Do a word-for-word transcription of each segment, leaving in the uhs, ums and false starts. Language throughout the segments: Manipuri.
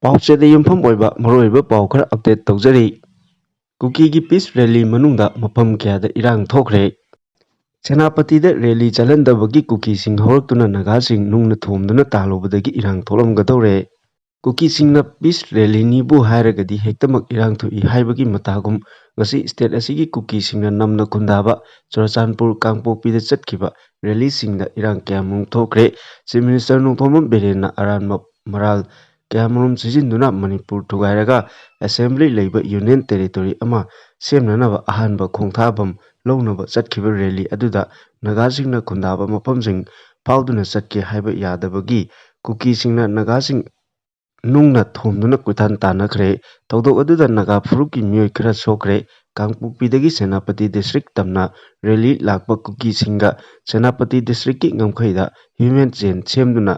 ꯄꯥꯎꯆꯦꯗ ꯌꯨꯝꯐꯝ ꯑꯣꯏꯕ ꯃꯔꯨꯑꯣꯏꯕ ꯄꯥꯎ ꯈꯔ ꯑꯞꯗꯦꯠ ꯇꯧꯖꯔꯤ꯫ ꯀꯨꯀꯤꯒꯤ ꯄꯤꯁ ꯔꯦꯂꯤ ꯃꯅꯨꯡꯗ ꯃꯐꯝ ꯀꯌꯥꯗ ꯏꯔꯥꯡ ꯊꯣꯛꯈ꯭ꯔꯦ꯫ ꯁꯦꯅꯥꯄꯇꯤꯗ ꯔꯦꯂꯤ ꯆꯠꯍꯟꯗꯕꯒꯤ ꯀꯨꯀꯤꯁꯤꯡ ꯍꯧꯔꯛꯇꯨꯅ ꯅꯥꯒꯥꯁꯤꯡ ꯅꯨꯡꯅ ꯊꯣꯝꯗꯨꯅ ꯇꯥꯜꯂꯨꯕꯗꯒꯤ ꯏꯔꯥꯡ ꯊꯣꯛꯂꯝꯒꯗꯧꯔꯦ꯫ ꯀꯨꯀꯤꯁꯤꯡꯅ ꯄꯤꯁ ꯔꯦꯂꯤꯅꯤꯕꯨ ꯍꯥꯏꯔꯒꯗꯤ ꯍꯦꯛꯇꯃꯛ ꯏꯔꯥꯡ ꯊꯣꯛꯏ ꯍꯥꯏꯕꯒꯤ ꯃꯇꯥꯒꯨꯝ ꯉꯁꯤ ꯁ꯭ꯇꯦꯠ ꯑꯁꯤꯒꯤ ꯀꯨꯀꯤꯁꯤꯡꯅ ꯅꯝꯅ ꯈꯨꯟꯗꯥꯕ ꯆꯨꯔꯆꯥꯟꯄꯨꯔ, ꯀꯥꯡꯄꯣꯛꯄꯤꯗ ꯆꯠꯈꯤꯕ ꯔꯦꯂꯤꯁꯤꯡꯗ ꯏꯔꯥꯡ ꯀꯌꯥꯃꯔꯨꯝ ꯊꯣꯛꯈ꯭ꯔꯦ꯫ ꯆꯤꯐ ꯃꯤꯅꯤꯁꯇꯔ ꯅꯣꯡꯊꯣꯝꯕꯝ ꯕꯤꯔꯦꯟꯅ ꯑꯔꯥꯟꯕ ꯃꯔꯥꯜ ꯀꯌꯥꯃꯔꯨꯝ ꯁꯤꯖꯤꯟꯗꯨꯅ ꯃꯅꯤꯄꯨꯔ ꯊꯨꯒꯥꯏꯔꯒ ꯑꯦꯁꯦꯝꯕ꯭ꯂꯤ ꯂꯩꯕ ꯌꯨꯅꯤꯌꯟ ꯇꯦꯔꯤꯇꯣꯔꯤ ꯑꯃ ꯁꯦꯝꯅꯅꯕ ꯑꯍꯥꯟꯕ ꯈꯣꯡꯊꯥꯐꯝ ꯂꯧꯅꯕ ꯆꯠꯈꯤꯕ ꯔꯦꯂꯤ ꯑꯗꯨꯗ ꯅꯥꯒꯥꯁꯤꯡꯅ ꯈꯨꯟꯗꯥꯕ ꯃꯐꯝꯁꯤꯡ ꯐꯥꯎꯗꯨꯅ ꯆꯠꯀꯦ ꯍꯥꯏꯕ ꯌꯥꯗꯕꯒꯤ ꯀꯨꯀꯤꯁꯤꯡꯅ ꯅꯥꯒꯥꯁꯤꯡ ꯅꯨꯡꯅ ꯊꯣꯝꯗꯨꯅ ꯀꯣꯏꯇꯥꯟ ꯇꯥꯟꯅꯈ꯭ꯔꯦ꯫ ꯊꯧꯗꯣꯛ ꯑꯗꯨꯗ ꯅꯥꯒꯥ ꯐꯨꯔꯨꯞꯀꯤ ꯃꯤꯑꯣꯏ ꯈꯔ ꯁꯣꯛꯈ꯭ꯔꯦ꯫ ꯀꯥꯡꯄꯣꯛꯄꯤꯗꯒꯤ ꯁꯦꯅꯥꯄꯇꯤ ꯗꯤꯁꯇ꯭ꯔꯤꯛ ꯇꯝꯅ ꯔꯦꯂꯤ ꯂꯥꯛꯄ ꯀꯨꯀꯤꯁꯤꯡꯒ ꯁꯦꯅꯥꯄꯇꯤ ꯗꯤꯁꯇ꯭ꯔꯤꯛꯀꯤ ꯉꯝꯈꯩꯗ ꯍ꯭ꯌꯨꯃꯦꯟ ꯆꯦꯟ ꯁꯦꯝꯗꯨꯅ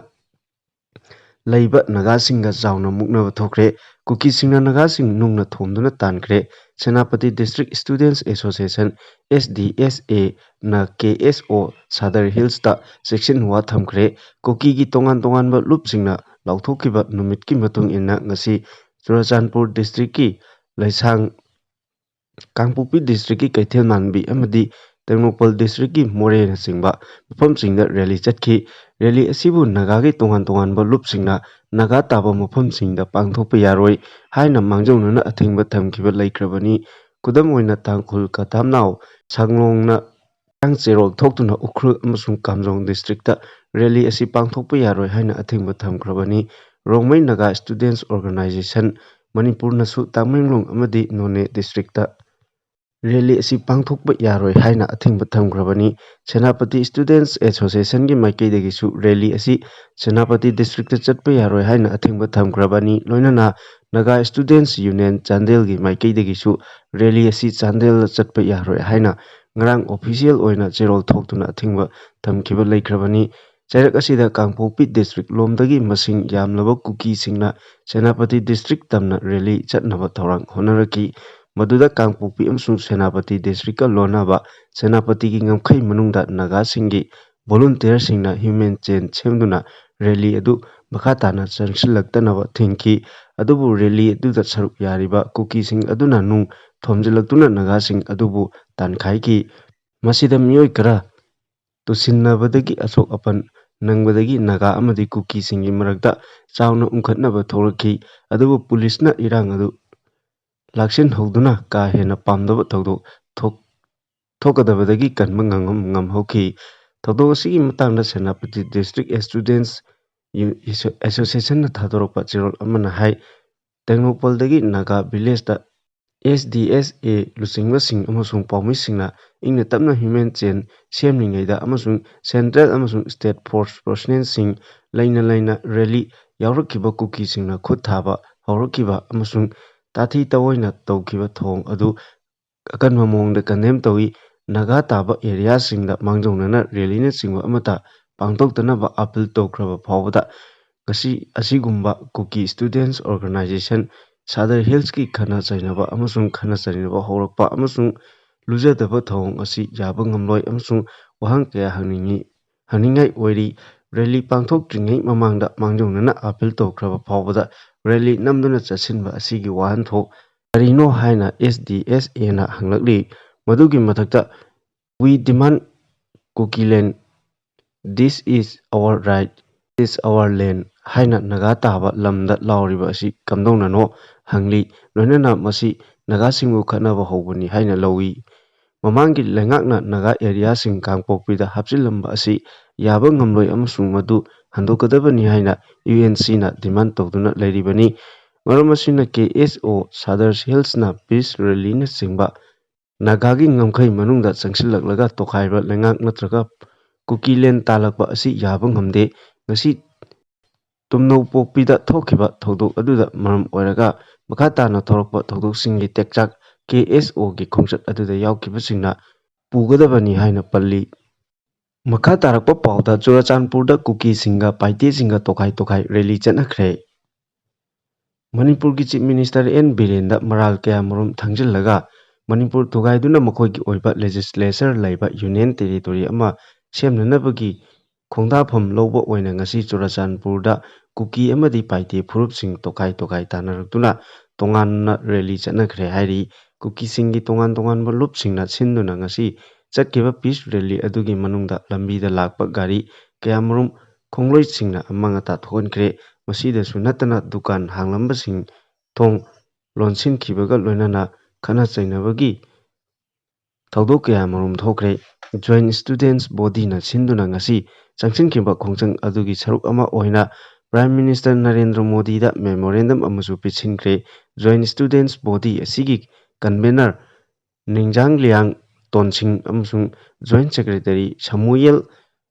ꯂꯩꯕ ꯅꯥꯒꯥꯁꯤꯡꯒ ꯆꯥꯎꯅ ꯃꯨꯛꯅꯕ ꯊꯣꯛꯈ꯭ꯔꯦ꯫ ꯀꯨꯀꯤꯁꯤꯡꯅ ꯅꯥꯒꯥꯁꯤꯡ ꯅꯨꯡꯅ ꯊꯣꯝꯗꯨꯅ ꯇꯥꯟꯈ꯭ꯔꯦ꯫ Senapati district students association, S D S A, ꯅ ꯀꯦ ꯑꯦꯁ ꯑꯣ ꯁꯥꯗꯔ ꯍꯤꯜꯁꯇ ꯆꯦꯛꯁꯤꯟ ꯋꯥ ꯊꯝꯈ꯭ꯔꯦ꯫ ꯀꯨꯀꯤꯒꯤ ꯇꯣꯉꯥꯟ ꯇꯣꯉꯥꯟꯕ ꯂꯨꯞꯁꯤꯡꯅ ꯂꯥꯎꯊꯣꯛꯈꯤꯕ ꯅꯨꯃꯤꯠꯀꯤ ꯃꯇꯨꯡ ꯏꯟꯅ ꯉꯁꯤ ꯆꯨꯔꯆꯥꯟꯄꯨꯔ ꯗꯤꯁꯇ꯭ꯔꯤꯛꯀꯤ ꯂꯩꯁꯥꯡ, ꯀꯥꯡꯄꯣꯛꯄꯤ ꯗꯤꯁꯇ꯭ꯔꯤꯛꯀꯤ ꯀꯩꯊꯦꯜ ꯃꯥꯟꯕꯤ ꯑꯃꯗꯤ ꯇꯦꯡꯅꯧꯄꯜ ꯗꯤꯁꯇ꯭ꯔꯤꯛꯀꯤ ꯃꯣꯔꯦꯅꯆꯤꯡꯕ ꯃꯐꯝꯁꯤꯡꯗ ꯔꯦꯂꯤ ꯆꯠꯈꯤ꯫ ꯔꯦꯂꯤ ꯑꯁꯤꯕꯨ ꯅꯥꯒꯥꯒꯤ ꯇꯣꯉꯥꯟ ꯇꯣꯉꯥꯟꯕ ꯂꯨꯞꯁꯤꯡꯅ ꯅꯥꯒꯥ ꯇꯥꯕ ꯃꯐꯝꯁꯤꯡꯗ ꯄꯥꯡꯊꯣꯛꯄ ꯌꯥꯔꯣꯏ ꯍꯥꯏꯅ ꯃꯥꯡꯖꯧꯅꯅ ꯑꯊꯤꯡꯕ ꯊꯝꯈꯤꯕ ꯂꯩꯈ꯭ꯔꯕꯅꯤ꯫ ꯈꯨꯗꯝ ꯑꯣꯏꯅ ꯇꯥꯡꯈꯨꯜ ꯀꯊꯥꯝꯅꯥꯎ ꯁꯥꯡꯂꯣꯡꯅ ꯏꯔꯥꯡ ꯆꯦꯔꯣꯜ ꯊꯣꯛꯇꯨꯅ ꯎꯈ꯭ꯔꯨꯜ ꯑꯃꯁꯨꯡ ꯀꯥꯝꯖꯣꯡ ꯗꯤꯁꯇ꯭ꯔꯤꯛꯇ ꯔꯦꯂꯤ ꯑꯁꯤ ꯄꯥꯡꯊꯣꯛꯄ ꯌꯥꯔꯣꯏ ꯍꯥꯏꯅ ꯑꯊꯤꯡꯕ ꯊꯝꯈ꯭ꯔꯕꯅꯤ꯫ ꯔꯣꯡꯃꯩ ꯅꯥꯒꯥ ꯁ꯭ꯇꯨꯗꯦꯟꯠꯁ ꯑꯣꯔꯒꯅꯥꯏꯖꯦꯁꯟ ꯃꯅꯤꯄꯨꯔꯅꯁꯨ ꯇꯥꯃꯦꯡꯂꯣꯡ ꯑꯃꯗꯤ ꯅꯣꯅꯦ ꯗꯤꯁꯇ꯭ꯔꯤꯛꯇ ꯔꯦꯂꯤ ꯑꯁꯤ ꯄꯥꯡꯊꯣꯛꯄ ꯌꯥꯔꯣꯏ ꯍꯥꯏꯅ ꯑꯊꯤꯡꯕ ꯊꯝꯈ꯭ꯔꯕꯅꯤ꯫ ꯁꯦꯅꯥꯄꯇꯤ ꯁ꯭ꯇꯨꯗꯦꯟꯠꯁ ꯑꯦꯁꯣꯁꯤꯌꯦꯁꯟꯒꯤ ꯃꯥꯏꯀꯩꯗꯒꯤꯁꯨ ꯔꯦꯂꯤ ꯑꯁꯤ ꯁꯦꯅꯥꯄꯇꯤ ꯗꯤꯁꯇ꯭ꯔꯤꯛꯇ ꯆꯠꯄ ꯌꯥꯔꯣꯏ ꯍꯥꯏꯅ ꯑꯊꯤꯡꯕ ꯊꯝꯈ꯭ꯔꯕꯅꯤ꯫ ꯂꯣꯏꯅꯅ ꯅꯥꯒꯥ ꯁ꯭ꯇꯨꯗꯦꯟꯠꯁ ꯌꯨꯅꯤꯌꯟ ꯆꯥꯟꯗꯦꯜꯒꯤ ꯃꯥꯏꯀꯩꯗꯒꯤꯁꯨ ꯔꯦꯂꯤ ꯑꯁꯤ ꯆꯥꯟꯗꯦꯜꯗ ꯆꯠꯄ ꯌꯥꯔꯣꯏ ꯍꯥꯏꯅ ꯉꯔꯥꯡ ꯑꯣꯐꯤꯁꯤꯌꯦꯜ ꯑꯣꯏꯅ ꯆꯦꯔꯣꯜ ꯊꯣꯛꯇꯨꯅ ꯑꯊꯤꯡꯕ ꯊꯝꯈꯤꯕ ꯂꯩꯈ꯭ꯔꯕꯅꯤ꯫ ꯆꯩꯔꯛ ꯑꯁꯤꯗ ꯀꯥꯡꯄꯣꯛꯄꯤ ꯗꯤꯁꯇ꯭ꯔꯤꯛ ꯂꯣꯝꯗꯒꯤ ꯃꯁꯤꯡ ꯌꯥꯝꯂꯕ ꯀꯨꯀꯤꯁꯤꯡꯅ ꯁꯦꯅꯥꯄꯇꯤ ꯗꯤꯁꯇ꯭ꯔꯤꯛ ꯇꯝꯅ ꯔꯦꯂꯤ ꯆꯠꯅꯕ ꯊꯧꯔꯥꯡ ꯍꯣꯠꯅꯔꯛꯈꯤ꯫ ꯃꯗꯨꯗ ꯀꯥꯡꯄꯣꯛꯄꯤ ꯑꯃꯁꯨꯡ ꯁꯦꯅꯥꯄꯇꯤ ꯗꯤꯁꯇ꯭ꯔꯤꯛꯀ ꯂꯣꯟꯅꯕ ꯁꯦꯅꯥꯄꯇꯤꯒꯤ ꯉꯝꯈꯩ ꯃꯅꯨꯡꯗ ꯅꯥꯒꯥꯁꯤꯡꯒꯤ ꯚꯣꯂꯨꯟꯇꯤꯌꯔꯁꯤꯡꯅ ꯍ꯭ꯌꯨꯃꯦꯟ ꯆꯦꯟ ꯁꯦꯝꯗꯨꯅ ꯔꯦꯂꯤ ꯑꯗꯨ ꯃꯈꯥ ꯇꯥꯅ ꯆꯪꯁꯤꯜꯂꯛꯇꯅꯕ ꯊꯤꯡꯈꯤ꯫ ꯑꯗꯨꯕꯨ rally ꯑꯗꯨꯗ ꯁꯔꯨꯛ ꯌꯥꯔꯤꯕ ꯀꯨꯀꯤꯁꯤꯡ ꯑꯗꯨꯅ ꯅꯨꯡ ꯊꯣꯝꯖꯤꯜꯂꯛꯇꯨꯅ ꯅꯥꯒꯥꯁꯤꯡ ꯑꯗꯨꯕꯨ ꯇꯥꯟꯈꯥꯏꯈꯤ꯫ ꯃꯁꯤꯗ ꯃꯤꯑꯣꯏ ꯈꯔ ꯇꯨꯁꯤꯟꯅꯕꯗꯒꯤ ꯑꯁꯣꯛ ꯑꯄꯟ ꯅꯪꯕꯗꯒꯤ ꯅꯥꯒꯥ ꯑꯃꯗꯤ ꯀꯨꯀꯤꯁꯤꯡꯒꯤ ꯃꯔꯛꯇ ꯆꯥꯎꯅ ꯎꯪꯈꯠꯅꯕ ꯊꯣꯛꯂꯛꯈꯤ꯫ ꯑꯗꯨꯕꯨ ꯄꯨꯂꯤꯁꯅ ꯏꯔꯥꯡ ꯑꯗꯨ ꯂꯥꯛꯁꯤꯟꯍꯧꯗꯨꯅ ꯀꯥ ꯍꯦꯟꯅ ꯄꯥꯝꯗꯕ ꯊꯧꯗꯣꯛ ꯊꯣꯛ-, ꯊꯣꯛꯀꯗꯕꯗꯒꯤ ꯀꯟꯕ ꯉꯝ-, ꯉꯝꯍꯧꯈꯤ꯫ ꯊꯧꯗꯣꯛ ꯑꯁꯤꯒꯤ ꯃꯇꯥꯡꯗ ꯁꯦꯅꯥꯄꯇꯤ District Students Associationꯅ ꯊꯥꯗꯣꯔꯛꯄ ꯆꯦꯔꯣꯜ ꯑꯃꯅ ꯍꯥꯏ, ꯇꯦꯡꯅꯧꯄꯜꯗꯒꯤ Naga villageꯇ S D S A ꯂꯨꯆꯤꯡꯕꯁꯤꯡ ꯑꯃꯁꯨꯡ ꯄꯥꯎꯃꯤꯁꯤꯡꯅ ꯏꯪꯅ ꯇꯞꯅ human chain ꯁꯦꯝꯂꯤꯉꯩꯗ ꯑꯃꯁꯨꯡ central ꯑꯃꯁꯨꯡ state force personnelꯁꯤꯡ ꯂꯩꯅ ꯂꯩꯅ rally ꯌꯥꯎꯔꯛꯈꯤꯕ ꯀꯨꯀꯤꯁꯤꯡꯅ ꯈꯨꯠ ꯊꯥꯕ ꯍꯧꯔꯛꯈꯤꯕ ꯑꯃꯁꯨꯡ ꯇꯥꯊꯤ ꯇꯑꯣꯏꯅ ꯇꯧꯈꯤꯕ ꯊꯧꯑꯣꯡ ꯑꯗꯨ ꯑꯀꯟꯕ ꯃꯑꯣꯡꯗ condemn ꯇꯧꯏ꯫ ꯅꯥꯒꯥ ꯇꯥꯕ areaꯁꯤꯡꯗ ꯃꯥꯡꯖꯧꯅꯅ rallyꯅꯆꯤꯡꯕ ꯑꯃꯠꯇ ꯄꯥꯡꯊꯣꯛꯇꯅꯕ appeal ꯇꯧꯈ꯭ꯔꯕ ꯐꯥꯎꯕꯗ ꯉꯁꯤ ꯑꯁꯤꯒꯨꯝꯕ ꯀꯨꯀꯤ students organisation ꯁꯥꯗꯔ ꯍꯤꯜꯁꯀꯤ ꯈꯠꯅ ꯆꯩꯅꯕ ꯑꯃꯁꯨꯡ ꯈꯠꯅ ꯆꯩꯅꯕ ꯍꯧꯔꯛꯄ ꯑꯃꯁꯨꯡ ꯂꯨꯖꯗꯕ ꯊꯧꯑꯣꯡ ꯑꯁꯤ ꯌꯥꯕ ꯉꯝꯂꯣꯏ ꯑꯃꯁꯨꯡ ꯋꯥꯍꯪ ꯀꯌꯥ ꯍꯪꯅꯤꯡꯉꯤ, ꯍꯪꯅꯤꯡꯉꯥꯏ ꯑꯣꯏꯔꯤ꯫ Rally ꯄꯥꯡꯊꯣꯛꯇ꯭ꯔꯤꯉꯩ ꯃꯃꯥꯡꯗ ꯃꯥꯡꯖꯧꯅꯅ appeal ꯇꯧꯈ꯭ꯔꯕ ꯐꯥꯎꯕꯗ rally ꯅꯝꯗꯨꯅ ꯆꯠꯁꯤꯟꯕ ꯑꯁꯤꯒꯤ ꯋꯥꯍꯟꯊꯣꯛ ꯀꯔꯤꯅꯣ ꯍꯥꯏꯅ S D S Aꯅ ꯍꯪꯂꯛꯂꯤ꯫ ꯃꯗꯨꯒꯤ ꯃꯊꯛꯇ, "We demand Kukiland, this is our right, this is our land" ꯍꯥꯏꯅ ꯅꯥꯒꯥ ꯇꯥꯕ ꯂꯝꯗ ꯂꯥꯎꯔꯤꯕ ꯑꯁꯤ ꯀꯝꯗꯧꯅꯅꯣ ꯍꯪꯂꯤ꯫ ꯂꯣꯏꯅꯅ ꯃꯁꯤ ꯅꯥꯒꯥꯁꯤꯡꯕꯨ ꯈꯠꯅꯕ ꯍꯧꯕꯅꯤ ꯍꯥꯏꯅ ꯂꯧꯏ꯫ ꯃꯃꯥꯡꯒꯤ ꯂꯩꯉꯥꯛꯅ ꯅꯥꯒꯥ areaꯁꯤꯡ ꯀꯥꯡꯄꯣꯛꯄꯤꯗ ꯍꯥꯞꯆꯤꯜꯂꯝꯕ ꯑꯁꯤ ꯌꯥꯕ ꯉꯝꯂꯣꯏ ꯑꯃꯁꯨꯡ ꯃꯗꯨ ꯍꯟꯗꯣꯛꯀꯗꯕꯅꯤ ꯍꯥꯏꯅ UNCꯅ demand ꯇꯧꯗꯨꯅ ꯂꯩꯔꯤꯕꯅꯤ꯫ ꯃꯔꯝ ꯑꯁꯤꯅ K S O ꯁꯥꯗꯔ ꯍꯤꯜꯁꯅ peace rallyꯅꯆꯤꯡꯕ ꯅꯥꯒꯥꯒꯤ ꯉꯝꯈꯩ ꯃꯅꯨꯡꯗ ꯆꯪꯁꯤꯜꯂꯛꯂꯒ ꯇꯣꯈꯥꯏꯕ ꯂꯩꯉꯥꯛ ꯅꯠꯇ꯭ꯔꯒ ꯀꯨꯀꯤꯂꯦꯟ ꯇꯥꯜꯂꯛꯄ ꯑꯁꯤ ꯌꯥꯕ ꯉꯝꯗꯦ꯫ ꯉꯁꯤ ꯇꯨꯝꯅꯧꯄꯣꯛꯄꯤꯗ ꯊꯣꯛꯈꯤꯕ ꯊꯧꯗꯣꯛ ꯑꯗꯨꯗ ꯃꯔꯝ ꯑꯣꯏꯔꯒ ꯃꯈꯥ ꯇꯥꯅ ꯊꯣꯔꯛꯄ ꯊꯧꯗꯣꯛꯁꯤꯡꯒꯤ ꯇꯦꯛꯆꯥꯛ K S Oꯒꯤ ꯈꯣꯡꯆꯠ ꯑꯗꯨꯗ ꯌꯥꯎꯈꯤꯕꯁꯤꯡꯅ ꯄꯨꯒꯗꯕꯅꯤ ꯍꯥꯏꯅ ꯄꯜꯂꯤ꯫ ꯃꯈꯥ ꯇꯥꯔꯛꯄ ꯄꯥꯎꯗ ꯆꯨꯔꯆꯥꯟꯄꯨꯔꯗ ꯀꯨꯀꯤꯁꯤꯡꯒ ꯄꯥꯏꯇꯦꯁꯤꯡꯒ ꯇꯣꯈꯥꯏ ꯇꯣꯈꯥꯏ rally ꯆꯠꯅꯈ꯭ꯔꯦ꯫ ꯃꯅꯤꯄꯨꯔꯒꯤ Chief Minister N ꯕꯤꯔꯦꯟꯗ ꯃꯔꯥꯜ ꯀꯌꯥꯃꯔꯨꯝ ꯊꯥꯡꯖꯤꯜꯂꯒ ꯃꯅꯤꯄꯨꯔ ꯊꯨꯒꯥꯏꯗꯨꯅ ꯃꯈꯣꯏꯒꯤ ꯑꯣꯏꯕ legislature ꯂꯩꯕ union territory ꯑꯃ ꯁꯦꯝꯅꯅꯕꯒꯤ ꯈꯣꯡꯗꯥꯐꯝ ꯂꯧꯕ ꯑꯣꯏꯅ ꯉꯁꯤ ꯆꯨꯔꯆꯥꯟꯄꯨꯔꯗ ꯀꯨꯀꯤ ꯑꯃꯗꯤ ꯄꯥꯏꯇꯦ ꯐꯨꯔꯨꯞꯁꯤꯡ ꯇꯣꯈꯥꯏ ꯇꯣꯈꯥꯏ ꯇꯥꯟꯅꯔꯛꯇꯨꯅ ꯇꯣꯉꯥꯟꯅ ꯔꯦꯂꯤ ꯆꯠꯅꯈ꯭ꯔꯦ ꯍꯥꯏꯔꯤ꯫ ꯀꯨꯀꯤꯁꯤꯡꯒꯤ ꯇꯣꯉꯥꯟ ꯇꯣꯉꯥꯟꯕ ꯂꯨꯞꯁꯤꯡꯅ ꯁꯤꯟꯗꯨꯅ ꯉꯁꯤ ꯆꯠꯈꯤꯕ ꯄꯤꯁ ꯔꯦꯂꯤ ꯑꯗꯨꯒꯤ ꯃꯅꯨꯡꯗ ꯂꯝꯕꯤꯗ ꯂꯥꯛꯄ ꯒꯥꯔꯤ ꯀꯌꯥꯃꯔꯨꯝ ꯈꯣꯡꯂꯣꯏꯁꯤꯡꯅ ꯑꯃꯥꯡ ꯑꯇꯥ ꯊꯣꯛꯍꯟꯈ꯭ꯔꯦ꯫ ꯃꯁꯤꯗꯁꯨ ꯅꯠꯇꯅ ꯗꯨꯀꯥꯟ ꯍꯥꯡꯂꯝꯕꯁꯤꯡ ꯊꯣꯡ ꯂꯣꯟꯁꯤꯟꯈꯤꯕꯒ ꯂꯣꯏꯅꯅ ꯈꯠꯅ ꯆꯩꯅꯕꯒꯤ ꯊꯧꯗꯣꯛ ꯀꯌꯥꯃꯔꯨꯝ ꯊꯣꯛꯈ꯭ꯔꯦ꯫ Joint Students Bodyꯅ ꯁꯤꯟꯗꯨꯅ ꯉꯁꯤ ꯆꯪꯁꯤꯟꯈꯤꯕ ꯈꯣꯡꯖꯪ ꯑꯗꯨꯒꯤ ꯁꯔꯨꯛ ꯑꯃ ꯑꯣꯏꯅ Prime Minister ꯅꯔꯦꯟꯗ꯭ꯔ ꯃꯣꯗꯤꯗ memorandum ꯑꯃꯁꯨ ꯄꯤꯁꯤꯟꯈ꯭ꯔꯦ꯫ Joint Students Body ꯑꯁꯤꯒꯤ convener ꯅꯤꯡꯖꯥꯡ ꯂꯤꯌꯥꯡ ꯇꯣꯟꯁꯤꯡ ꯑꯃꯁꯨꯡ Joint Secretary ꯁꯃꯨꯌꯦꯜ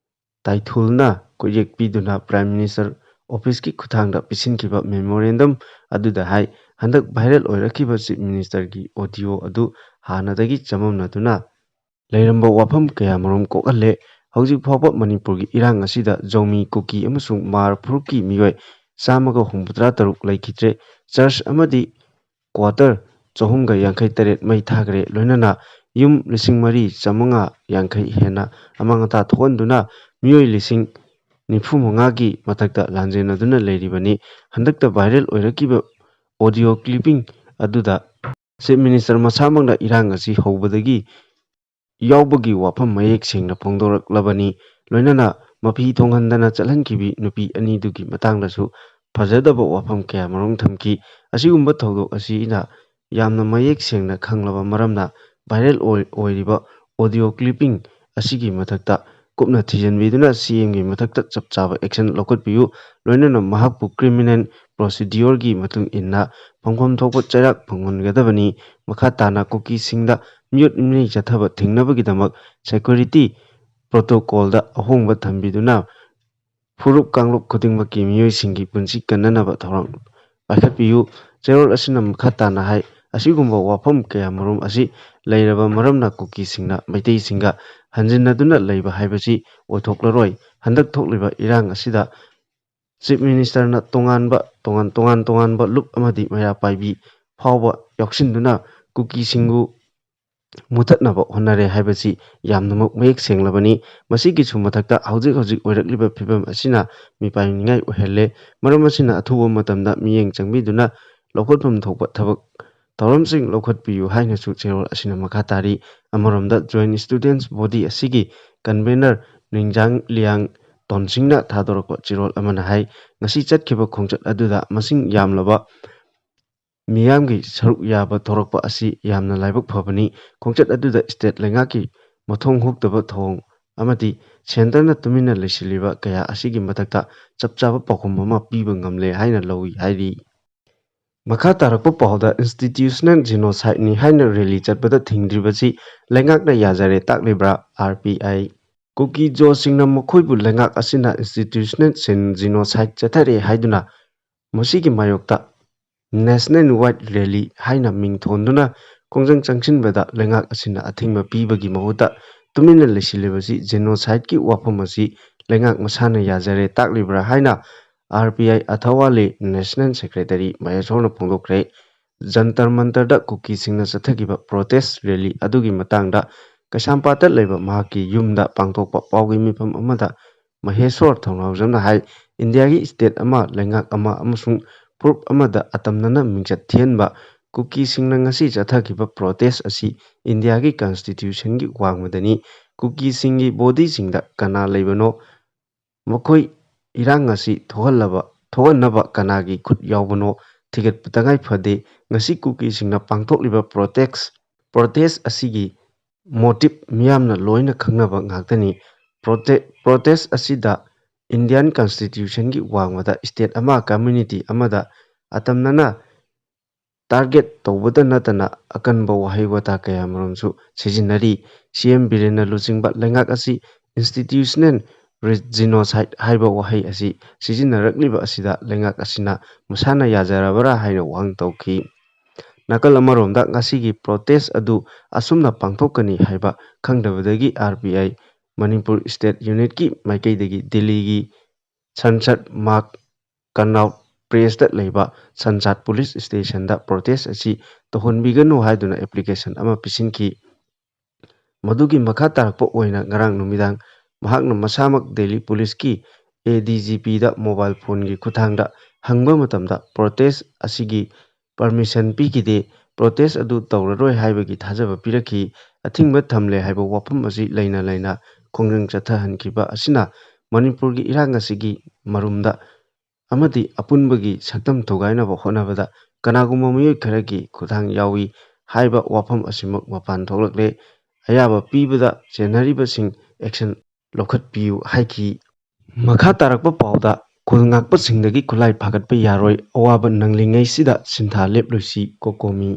ꯇꯥꯏꯊꯨꯜꯅ ꯈꯨꯠꯌꯦꯛ ꯄꯤꯗꯨꯅ Prime Minister Officeꯀꯤ ꯈꯨꯠꯊꯥꯡꯗ ꯄꯤꯁꯤꯟꯈꯤꯕ memorandum ꯑꯗꯨꯗ ꯍꯥꯏ, ꯍꯟꯗꯛ viral ꯑꯣꯏꯔꯛꯈꯤꯕ Chief Ministerꯒꯤ audio ꯑꯗꯨ ꯍꯥꯟꯅꯗꯒꯤ ꯆꯃꯝꯅꯗꯨꯅ ꯂꯩꯔꯝꯕ ꯋꯥꯐꯝ ꯀꯌꯥꯃꯔꯨꯝ ꯀꯣꯛꯍꯜꯂꯦ꯫ ꯍꯧꯖꯤꯛ ꯐꯥꯎꯕ ꯃꯅꯤꯄꯨꯔꯒꯤ ꯏꯔꯥꯡ ꯑꯁꯤꯗ ꯖꯧꯃꯤ, ꯀꯨꯀꯤ ꯑꯃꯁꯨꯡ ꯃꯥꯔ ꯐꯨꯔꯨꯞꯀꯤ ꯃꯤꯑꯣꯏ ꯆꯥꯝꯃꯒ ꯍꯨꯝꯐꯨꯇꯔꯥ ꯇꯔꯨꯛ ꯂꯩꯈꯤꯗ꯭ꯔꯦ꯫ Church ꯑꯃꯗꯤ quarter ꯆꯍꯨꯝꯒ ꯌꯥꯡꯈꯩ ꯇꯔꯦꯠ ꯃꯩ ꯊꯥꯈ꯭ꯔꯦ꯫ ꯂꯣꯏꯅꯅ ꯌꯨꯝ ꯂꯤꯁꯤꯡ ꯃꯔꯤ ꯆꯥꯝꯃꯉꯥ ꯌꯥꯡꯈꯩ ꯍꯦꯟꯅ ꯑꯃꯥꯡ ꯑꯇꯥ ꯊꯣꯛꯍꯟꯗꯨꯅ ꯃꯤꯑꯣꯏ ꯂꯤꯁꯤꯡ ꯅꯤꯐꯨ ꯃꯉꯥꯒꯤ ꯃꯊꯛꯇ ꯂꯥꯟꯖꯦꯟꯅꯗꯨꯅ ꯂꯩꯔꯤꯕꯅꯤ꯫ ꯍꯟꯗꯛꯇ viral ꯑꯣꯏꯔꯛꯈꯤꯕ audio clipping ꯑꯗꯨꯗ Chief Minister ꯃꯁꯥꯃꯛꯅ ꯏꯔꯥꯡ ꯑꯁꯤ ꯍꯧꯕꯗꯒꯤ ꯌꯥꯎꯕꯒꯤ ꯋꯥꯐꯝ ꯃꯌꯦꯛ ꯁꯦꯡꯅ ꯐꯣꯡꯗꯣꯔꯛꯂꯕꯅꯤ꯫ ꯂꯣꯏꯅꯅ ꯃꯐꯤ ꯊꯣꯡꯍꯟꯗꯅ ꯆꯠꯍꯟꯈꯤꯕꯤ ꯅꯨꯄꯤ ꯑꯅꯤꯗꯨꯒꯤ ꯃꯇꯥꯡꯗꯁꯨ ꯐꯖꯗꯕ ꯋꯥꯐꯝ ꯀꯌꯥꯃꯔꯨꯝ ꯊꯝꯈꯤ꯫ ꯑꯁꯤꯒꯨꯝꯕ ꯊꯧꯗꯣꯛ ꯑꯁꯤꯅ ꯌꯥꯝꯅ ꯃꯌꯦꯛ ꯁꯦꯡꯅ ꯈꯪꯂꯕ ꯃꯔꯝꯅ viral ꯑꯣꯏ-, ꯑꯣꯏꯔꯤꯕ audio clipping ꯑꯁꯤꯒꯤ ꯃꯊꯛꯇ ꯀꯨꯞꯅ ꯊꯤꯖꯤꯟꯕꯤꯗꯨꯅ CMꯒꯤ ꯃꯊꯛꯇ ꯆꯞ ꯆꯥꯕ action ꯂꯧꯈꯠꯄꯤꯌꯨ꯫ ꯂꯣꯏꯅꯅ ꯃꯍꯥꯛꯄꯨ criminal procedureꯒꯤ ꯃꯇꯨꯡ ꯏꯟꯅ ꯐꯪꯐꯝ ꯊꯣꯛꯄ ꯆꯩꯔꯥꯛ ꯐꯪꯍꯟꯒꯗꯕꯅꯤ꯫ ꯃꯈꯥ ꯇꯥꯅ ꯀꯨꯀꯤꯁꯤꯡꯗ ꯃꯤꯑꯣꯠ ꯃꯤꯅꯩ ꯆꯠꯊꯕ ꯊꯤꯡꯅꯕꯒꯤꯗꯃꯛ security protocolꯗ ꯑꯍꯣꯡꯕ ꯊꯝꯕꯤꯗꯨꯅ ꯐꯨꯔꯨꯞ ꯀꯥꯡꯂꯨꯞ ꯈꯨꯗꯤꯡꯃꯛꯀꯤ ꯃꯤꯑꯣꯏꯁꯤꯡꯒꯤ ꯄꯨꯟꯁꯤ ꯀꯟꯅꯅꯕ ꯊꯧꯔꯥꯡ ꯄꯥꯏꯈꯠꯄꯤꯌꯨ꯫ ꯆꯦꯔꯣꯜ ꯑꯁꯤꯅ ꯃꯈꯥ ꯇꯥꯅ ꯍꯥꯏ, ꯑꯁꯤꯒꯨꯝꯕ ꯋꯥꯐꯝ ꯀꯌꯥꯃꯔꯨꯝ ꯑꯁꯤ ꯂꯩꯔꯕ ꯃꯔꯝꯅ ꯀꯨꯀꯤꯁꯤꯡꯅ ꯃꯩꯇꯩꯁꯤꯡꯒ ꯍꯟꯖꯤꯟꯅꯗꯨꯅ ꯂꯩꯕ ꯍꯥꯏꯕꯁꯤ ꯑꯣꯏꯊꯣꯛꯂꯔꯣꯏ꯫ ꯍꯟꯗꯛ ꯊꯣꯛꯂꯤꯕ ꯏꯔꯥꯡ ꯑꯁꯤꯗ Chief Ministerꯅ ꯇꯣꯉꯥꯟꯕ, ꯇꯣꯉꯥꯟ, ꯇꯣꯉꯥꯟ ꯇꯣꯉꯥꯟꯕ ꯂꯨꯞ ꯑꯃꯗꯤ ꯃꯩꯔꯥ ꯄꯥꯏꯕꯤ ꯐꯥꯎꯕ ꯌꯥꯎꯁꯤꯟꯗꯨꯅ ꯀꯨꯀꯤꯁꯤꯡꯕꯨ ꯃꯨꯊꯠꯅꯕ ꯍꯣꯠꯅꯔꯦ ꯍꯥꯏꯕꯁꯤ ꯌꯥꯝꯅꯃꯛ ꯃꯌꯦꯛ ꯁꯦꯡꯂꯕꯅꯤ꯫ ꯃꯁꯤꯒꯤꯁꯨ ꯃꯊꯛꯇ ꯍꯧꯖꯤꯛ ꯍꯧꯖꯤꯛ ꯑꯣꯏꯔꯛꯂꯤꯕ ꯐꯤꯕꯝ ꯑꯁꯤꯅ ꯃꯤꯄꯥꯏꯅꯤꯡꯉꯥꯏ ꯑꯣꯏꯍꯜꯂꯦ꯫ ꯃꯔꯝ ꯑꯁꯤꯅ ꯑꯊꯨꯕ ꯃꯇꯝꯗ ꯃꯤꯠꯌꯦꯡ ꯆꯪꯕꯤꯗꯨꯅ ꯂꯧꯈꯠꯐꯝ ꯊꯣꯛꯄ ꯊꯕꯛ ꯊꯧꯔꯝꯁꯤꯡ ꯂꯧꯈꯠꯄꯤꯌꯨ ꯍꯥꯏꯅꯁꯨ ꯆꯦꯔꯣꯜ ꯑꯁꯤꯅ ꯃꯈꯥ ꯇꯥꯔꯤ꯫ ꯑꯃꯔꯣꯝꯗ Joint Students Body ꯑꯁꯤꯒꯤ convener ꯅꯤꯡꯖꯥꯡ ꯂꯤꯌꯥꯡ ꯇꯣꯟꯁꯤꯡꯅ ꯊꯥꯗꯣꯔꯛꯄ ꯆꯦꯔꯣꯜ ꯑꯃꯅ ꯍꯥꯏ, ꯉꯁꯤ ꯆꯠꯈꯤꯕ ꯈꯣꯡꯆꯠ ꯑꯗꯨꯗ ꯃꯁꯤꯡ ꯌꯥꯝꯂꯕ ꯃꯤꯌꯥꯝꯒꯤ ꯁꯔꯨꯛ ꯌꯥꯕ ꯊꯣꯔꯛꯄ ꯑꯁꯤ ꯌꯥꯝꯅ ꯂꯥꯏꯕꯛ ꯐꯕꯅꯤ꯫ ꯈꯣꯡꯆꯠ ꯑꯗꯨꯗ state ꯂꯩꯉꯥꯛꯀꯤ ꯃꯊꯣꯡ ꯍꯨꯛꯇꯕ ꯊꯧꯑꯣꯡ ꯑꯃꯗꯤ centreꯅ ꯇꯨꯃꯤꯟꯅ ꯂꯩꯁꯤꯜꯂꯤꯕ ꯀꯌꯥ ꯑꯁꯤꯒꯤ ꯃꯊꯛꯇ ꯆꯞ ꯆꯥꯕ ꯄꯥꯎꯈꯨꯝ ꯑꯃ ꯄꯤꯕ ꯉꯝꯂꯦ ꯍꯥꯏꯅ ꯂꯧꯏ ꯍꯥꯏꯔꯤ꯫ ꯃꯈꯥ ꯇꯥꯔꯛꯄ ꯄꯥꯎꯗ institutional genocideꯅꯤ ꯍꯥꯏꯅ rally ꯆꯠꯄꯗ ꯊꯤꯡꯗ꯭ꯔꯤꯕꯁꯤ ꯂꯩꯉꯥꯛꯅ ꯌꯥꯖꯔꯦ ꯇꯥꯛꯂꯤꯕ꯭ꯔꯥ? R P I꯫ ꯀꯨꯀꯤꯖꯣꯁꯤꯡꯅ ꯃꯈꯣꯏꯕꯨ ꯂꯩꯉꯥꯛ ꯑꯁꯤꯅ institutional genocide ꯆꯠꯊꯔꯦ ꯍꯥꯏꯗꯨꯅ ꯃꯁꯤꯒꯤ ꯃꯥꯌꯣꯛꯇ national wide rally ꯍꯥꯏꯅ ꯃꯤꯡ ꯊꯣꯟꯗꯨꯅ ꯈꯣꯡꯖꯪ ꯆꯪꯁꯤꯟꯕꯗ ꯂꯩꯉꯥꯛ ꯑꯁꯤꯅ ꯑꯊꯤꯡꯕ ꯄꯤꯕꯒꯤ ꯃꯍꯨꯠꯇ ꯇꯨꯃꯤꯟꯅ ꯂꯩꯁꯤꯜꯂꯤꯕꯁꯤ genocideꯀꯤ ꯋꯥꯐꯝ ꯑꯁꯤ ꯂꯩꯉꯥꯛ ꯃꯁꯥꯅ ꯌꯥꯖꯔꯦ ꯇꯥꯛꯂꯤꯕ꯭ꯔꯥ ꯍꯥꯏꯅ R P I ꯑꯊꯋꯥꯂꯤ national secretary ꯃꯍꯦꯁꯣꯔꯅ ꯐꯣꯡꯗꯣꯛꯈ꯭ꯔꯦ꯫ Jantar ꯃꯟꯇꯔꯗ ꯀꯨꯀꯤꯁꯤꯡꯅ ꯆꯠꯊꯈꯤꯕ protest rally ꯑꯗꯨꯒꯤ ꯃꯇꯥꯡꯗ ꯀꯩꯁꯥꯝꯄꯥꯠꯇ ꯂꯩꯕ ꯃꯍꯥꯛꯀꯤ ꯌꯨꯝꯗ ꯄꯥꯡꯊꯣꯛꯄ ꯄꯥꯎꯒꯤ ꯃꯤꯐꯝ ꯑꯃꯗ ꯃꯍꯦꯁꯣꯔ ꯊꯧꯅꯥꯎꯖꯝꯅ ꯍꯥꯏ, ꯏꯟꯗꯤꯌꯥꯒꯤ state ꯑꯃ, ꯂꯩꯉꯥꯛ ꯑꯃ ꯑꯃꯁꯨꯡ ꯐꯨꯔꯨꯞ ꯑꯃꯗ ꯑꯇꯝꯅꯅ ꯃꯤꯡꯆꯠ ꯊꯤꯍꯟꯕ ꯀꯨꯀꯤꯁꯤꯡꯅ ꯉꯁꯤ ꯆꯠꯊꯈꯤꯕ protest ꯑꯁꯤ ꯏꯟꯗꯤꯌꯥꯒꯤ constitutionꯒꯤ ꯋꯥꯡꯃꯗꯅꯤ꯫ ꯀꯨꯀꯤꯁꯤꯡꯒꯤ bodyꯁꯤꯡꯗ ꯀꯅꯥ ꯂꯩꯕꯅꯣ, ꯃꯈꯣꯏ ꯏꯔꯥꯡ ꯑꯁꯤ ꯊꯣꯛꯍꯜꯂꯕ, ꯊꯣꯛꯍꯟꯅꯕ ꯀꯅꯥꯒꯤ ꯈꯨꯠ ꯌꯥꯎꯕꯅꯣ ꯊꯤꯒꯠꯄ ꯇꯉꯥꯏ ꯐꯗꯦ꯫ ꯉꯁꯤ ꯀꯨꯀꯤꯁꯤꯡꯅ ꯄꯥꯡꯊꯣꯛꯂꯤꯕ protest, protest ꯑꯁꯤꯒꯤ motive ꯃꯤꯌꯥꯝꯅ ꯂꯣꯏꯅ ꯈꯪꯅꯕ ꯉꯥꯛꯇꯅꯤ꯫ Prote-, protest ꯑꯁꯤꯗ Indian constitutionꯒꯤ ꯋꯥꯡꯃꯗ state ꯑꯃ, community ꯑꯃꯗ ꯑꯇꯝꯅꯅ target ꯇꯧꯕꯗ ꯅꯠꯇꯅ ꯑꯀꯟꯕ ꯋꯥꯍꯩ ꯋꯥꯇꯥ ꯀꯌꯥꯃꯔꯨꯝꯁꯨ ꯁꯤꯖꯤꯟꯅꯔꯤ꯫ C M ꯕꯤꯔꯦꯟꯅ ꯂꯨꯆꯤꯡꯕ ꯂꯩꯉꯥꯛ ꯑꯁꯤ institutional genocide ꯍꯥꯏꯕ ꯋꯥꯍꯩ ꯑꯁꯤ ꯁꯤꯖꯤꯟꯅꯔꯛꯂꯤꯕ ꯑꯁꯤꯗ ꯂꯩꯉꯥꯛ ꯑꯁꯤꯅ ꯃꯁꯥꯅ ꯌꯥꯖꯔꯕ꯭ꯔꯥ ꯍꯥꯏꯅ ꯋꯥꯍꯪ ꯇꯧꯈꯤ꯫ ꯅꯥꯀꯜ ꯑꯃꯔꯣꯝꯗ ꯉꯁꯤꯒꯤ protest ꯑꯗꯨ ꯑꯁꯨꯝꯅ ꯄꯥꯡꯊꯣꯛꯀꯅꯤ ꯍꯥꯏꯕ ꯈꯪꯗꯕꯗꯒꯤ R P I Manipur state unitꯀꯤ ꯃꯥꯏꯀꯩꯗꯒꯤ ꯗꯤꯜꯂꯤꯒꯤ ꯁꯟꯁꯠ ꯃꯥꯔꯛ ꯀꯅꯥꯎꯠ ꯄ꯭ꯂꯦꯁꯇ ꯂꯩꯕ ꯁꯟꯁꯥꯠ police stationꯗ protest ꯑꯁꯤ ꯇꯧꯍꯟꯕꯤꯒꯅꯨ ꯍꯥꯏꯗꯨꯅ application ꯑꯃ ꯄꯤꯁꯤꯟꯈꯤ꯫ ꯃꯗꯨꯒꯤ ꯃꯈꯥ ꯇꯥꯔꯛꯄ ꯑꯣꯏꯅ ꯉꯔꯥꯡ ꯅꯨꯃꯤꯗꯥꯡ ꯃꯍꯥꯛꯅ ꯃꯁꯥꯃꯛ ꯗꯦꯜꯂꯤ ꯄꯨꯂꯤꯁꯀꯤ A D G P the mobile ꯐꯣꯟꯒꯤ ꯈꯨꯠꯊꯥꯡꯗ ꯍꯪꯕ ꯃꯇꯝꯗ, ꯄ꯭ꯔꯣꯇꯦꯁ ꯑꯁꯤꯒꯤ ꯄꯔꯃꯤꯁꯟ ꯄꯤꯈꯤꯗꯦ, ꯄ꯭ꯔꯣꯇꯦꯁ ꯑꯗꯨ ꯇꯧꯔꯔꯣꯏ ꯍꯥꯏꯕꯒꯤ ꯊꯥꯖꯕ ꯄꯤꯔꯛꯈꯤ꯫ ꯑꯊꯤꯡꯕ ꯊꯝꯂꯦ ꯍꯥꯏꯕ ꯋꯥꯐꯝ ꯑꯁꯤ ꯂꯩꯅ ꯂꯩꯅ ꯈꯣꯡꯖꯪ ꯆꯠꯊꯍꯟꯈꯤꯕ ꯑꯁꯤꯅ ꯃꯅꯤꯄꯨꯔꯒꯤ ꯏꯔꯥꯡ ꯑꯁꯤꯒꯤ ꯃꯔꯨꯝꯗ ꯑꯃꯗꯤ ꯑꯄꯨꯟꯕꯒꯤ ꯁꯛꯇꯝ ꯊꯨꯒꯥꯏꯅꯕ ꯍꯣꯠꯅꯕꯗ ꯀꯅꯥꯒꯨꯝꯕ ꯃꯤꯑꯣꯏ ꯈꯔꯒꯤ ꯈꯨꯠꯊꯥꯡ ꯌꯥꯎꯏ ꯍꯥꯏꯕ ꯋꯥꯐꯝ ꯑꯁꯤꯃꯛ ꯃꯄꯥꯟ ꯊꯣꯛꯂꯛꯂꯦ꯫ ꯑꯌꯥꯕ ꯄꯤꯕꯗ ꯆꯦꯟꯅꯔꯤꯕꯁꯤꯡ action ꯂꯧꯈꯠꯄꯤꯌꯨ ꯍꯥꯏꯈꯤ꯫ ꯃꯈꯥ ꯇꯥꯔꯛꯄ ꯄꯥꯎꯗ, ꯈꯨꯜ ꯉꯥꯛꯄꯁꯤꯡꯗꯒꯤ ꯈꯨꯠꯂꯥꯏ ꯐꯥꯒꯠꯄ ꯌꯥꯔꯣꯏ, ꯑꯋꯥꯕ ꯅꯪꯂꯤꯉꯩꯁꯤꯗ ꯁꯤꯟꯊꯥ ꯂꯦꯞꯂꯣꯏꯁꯤ, ꯀꯣꯀꯣꯃꯤ꯫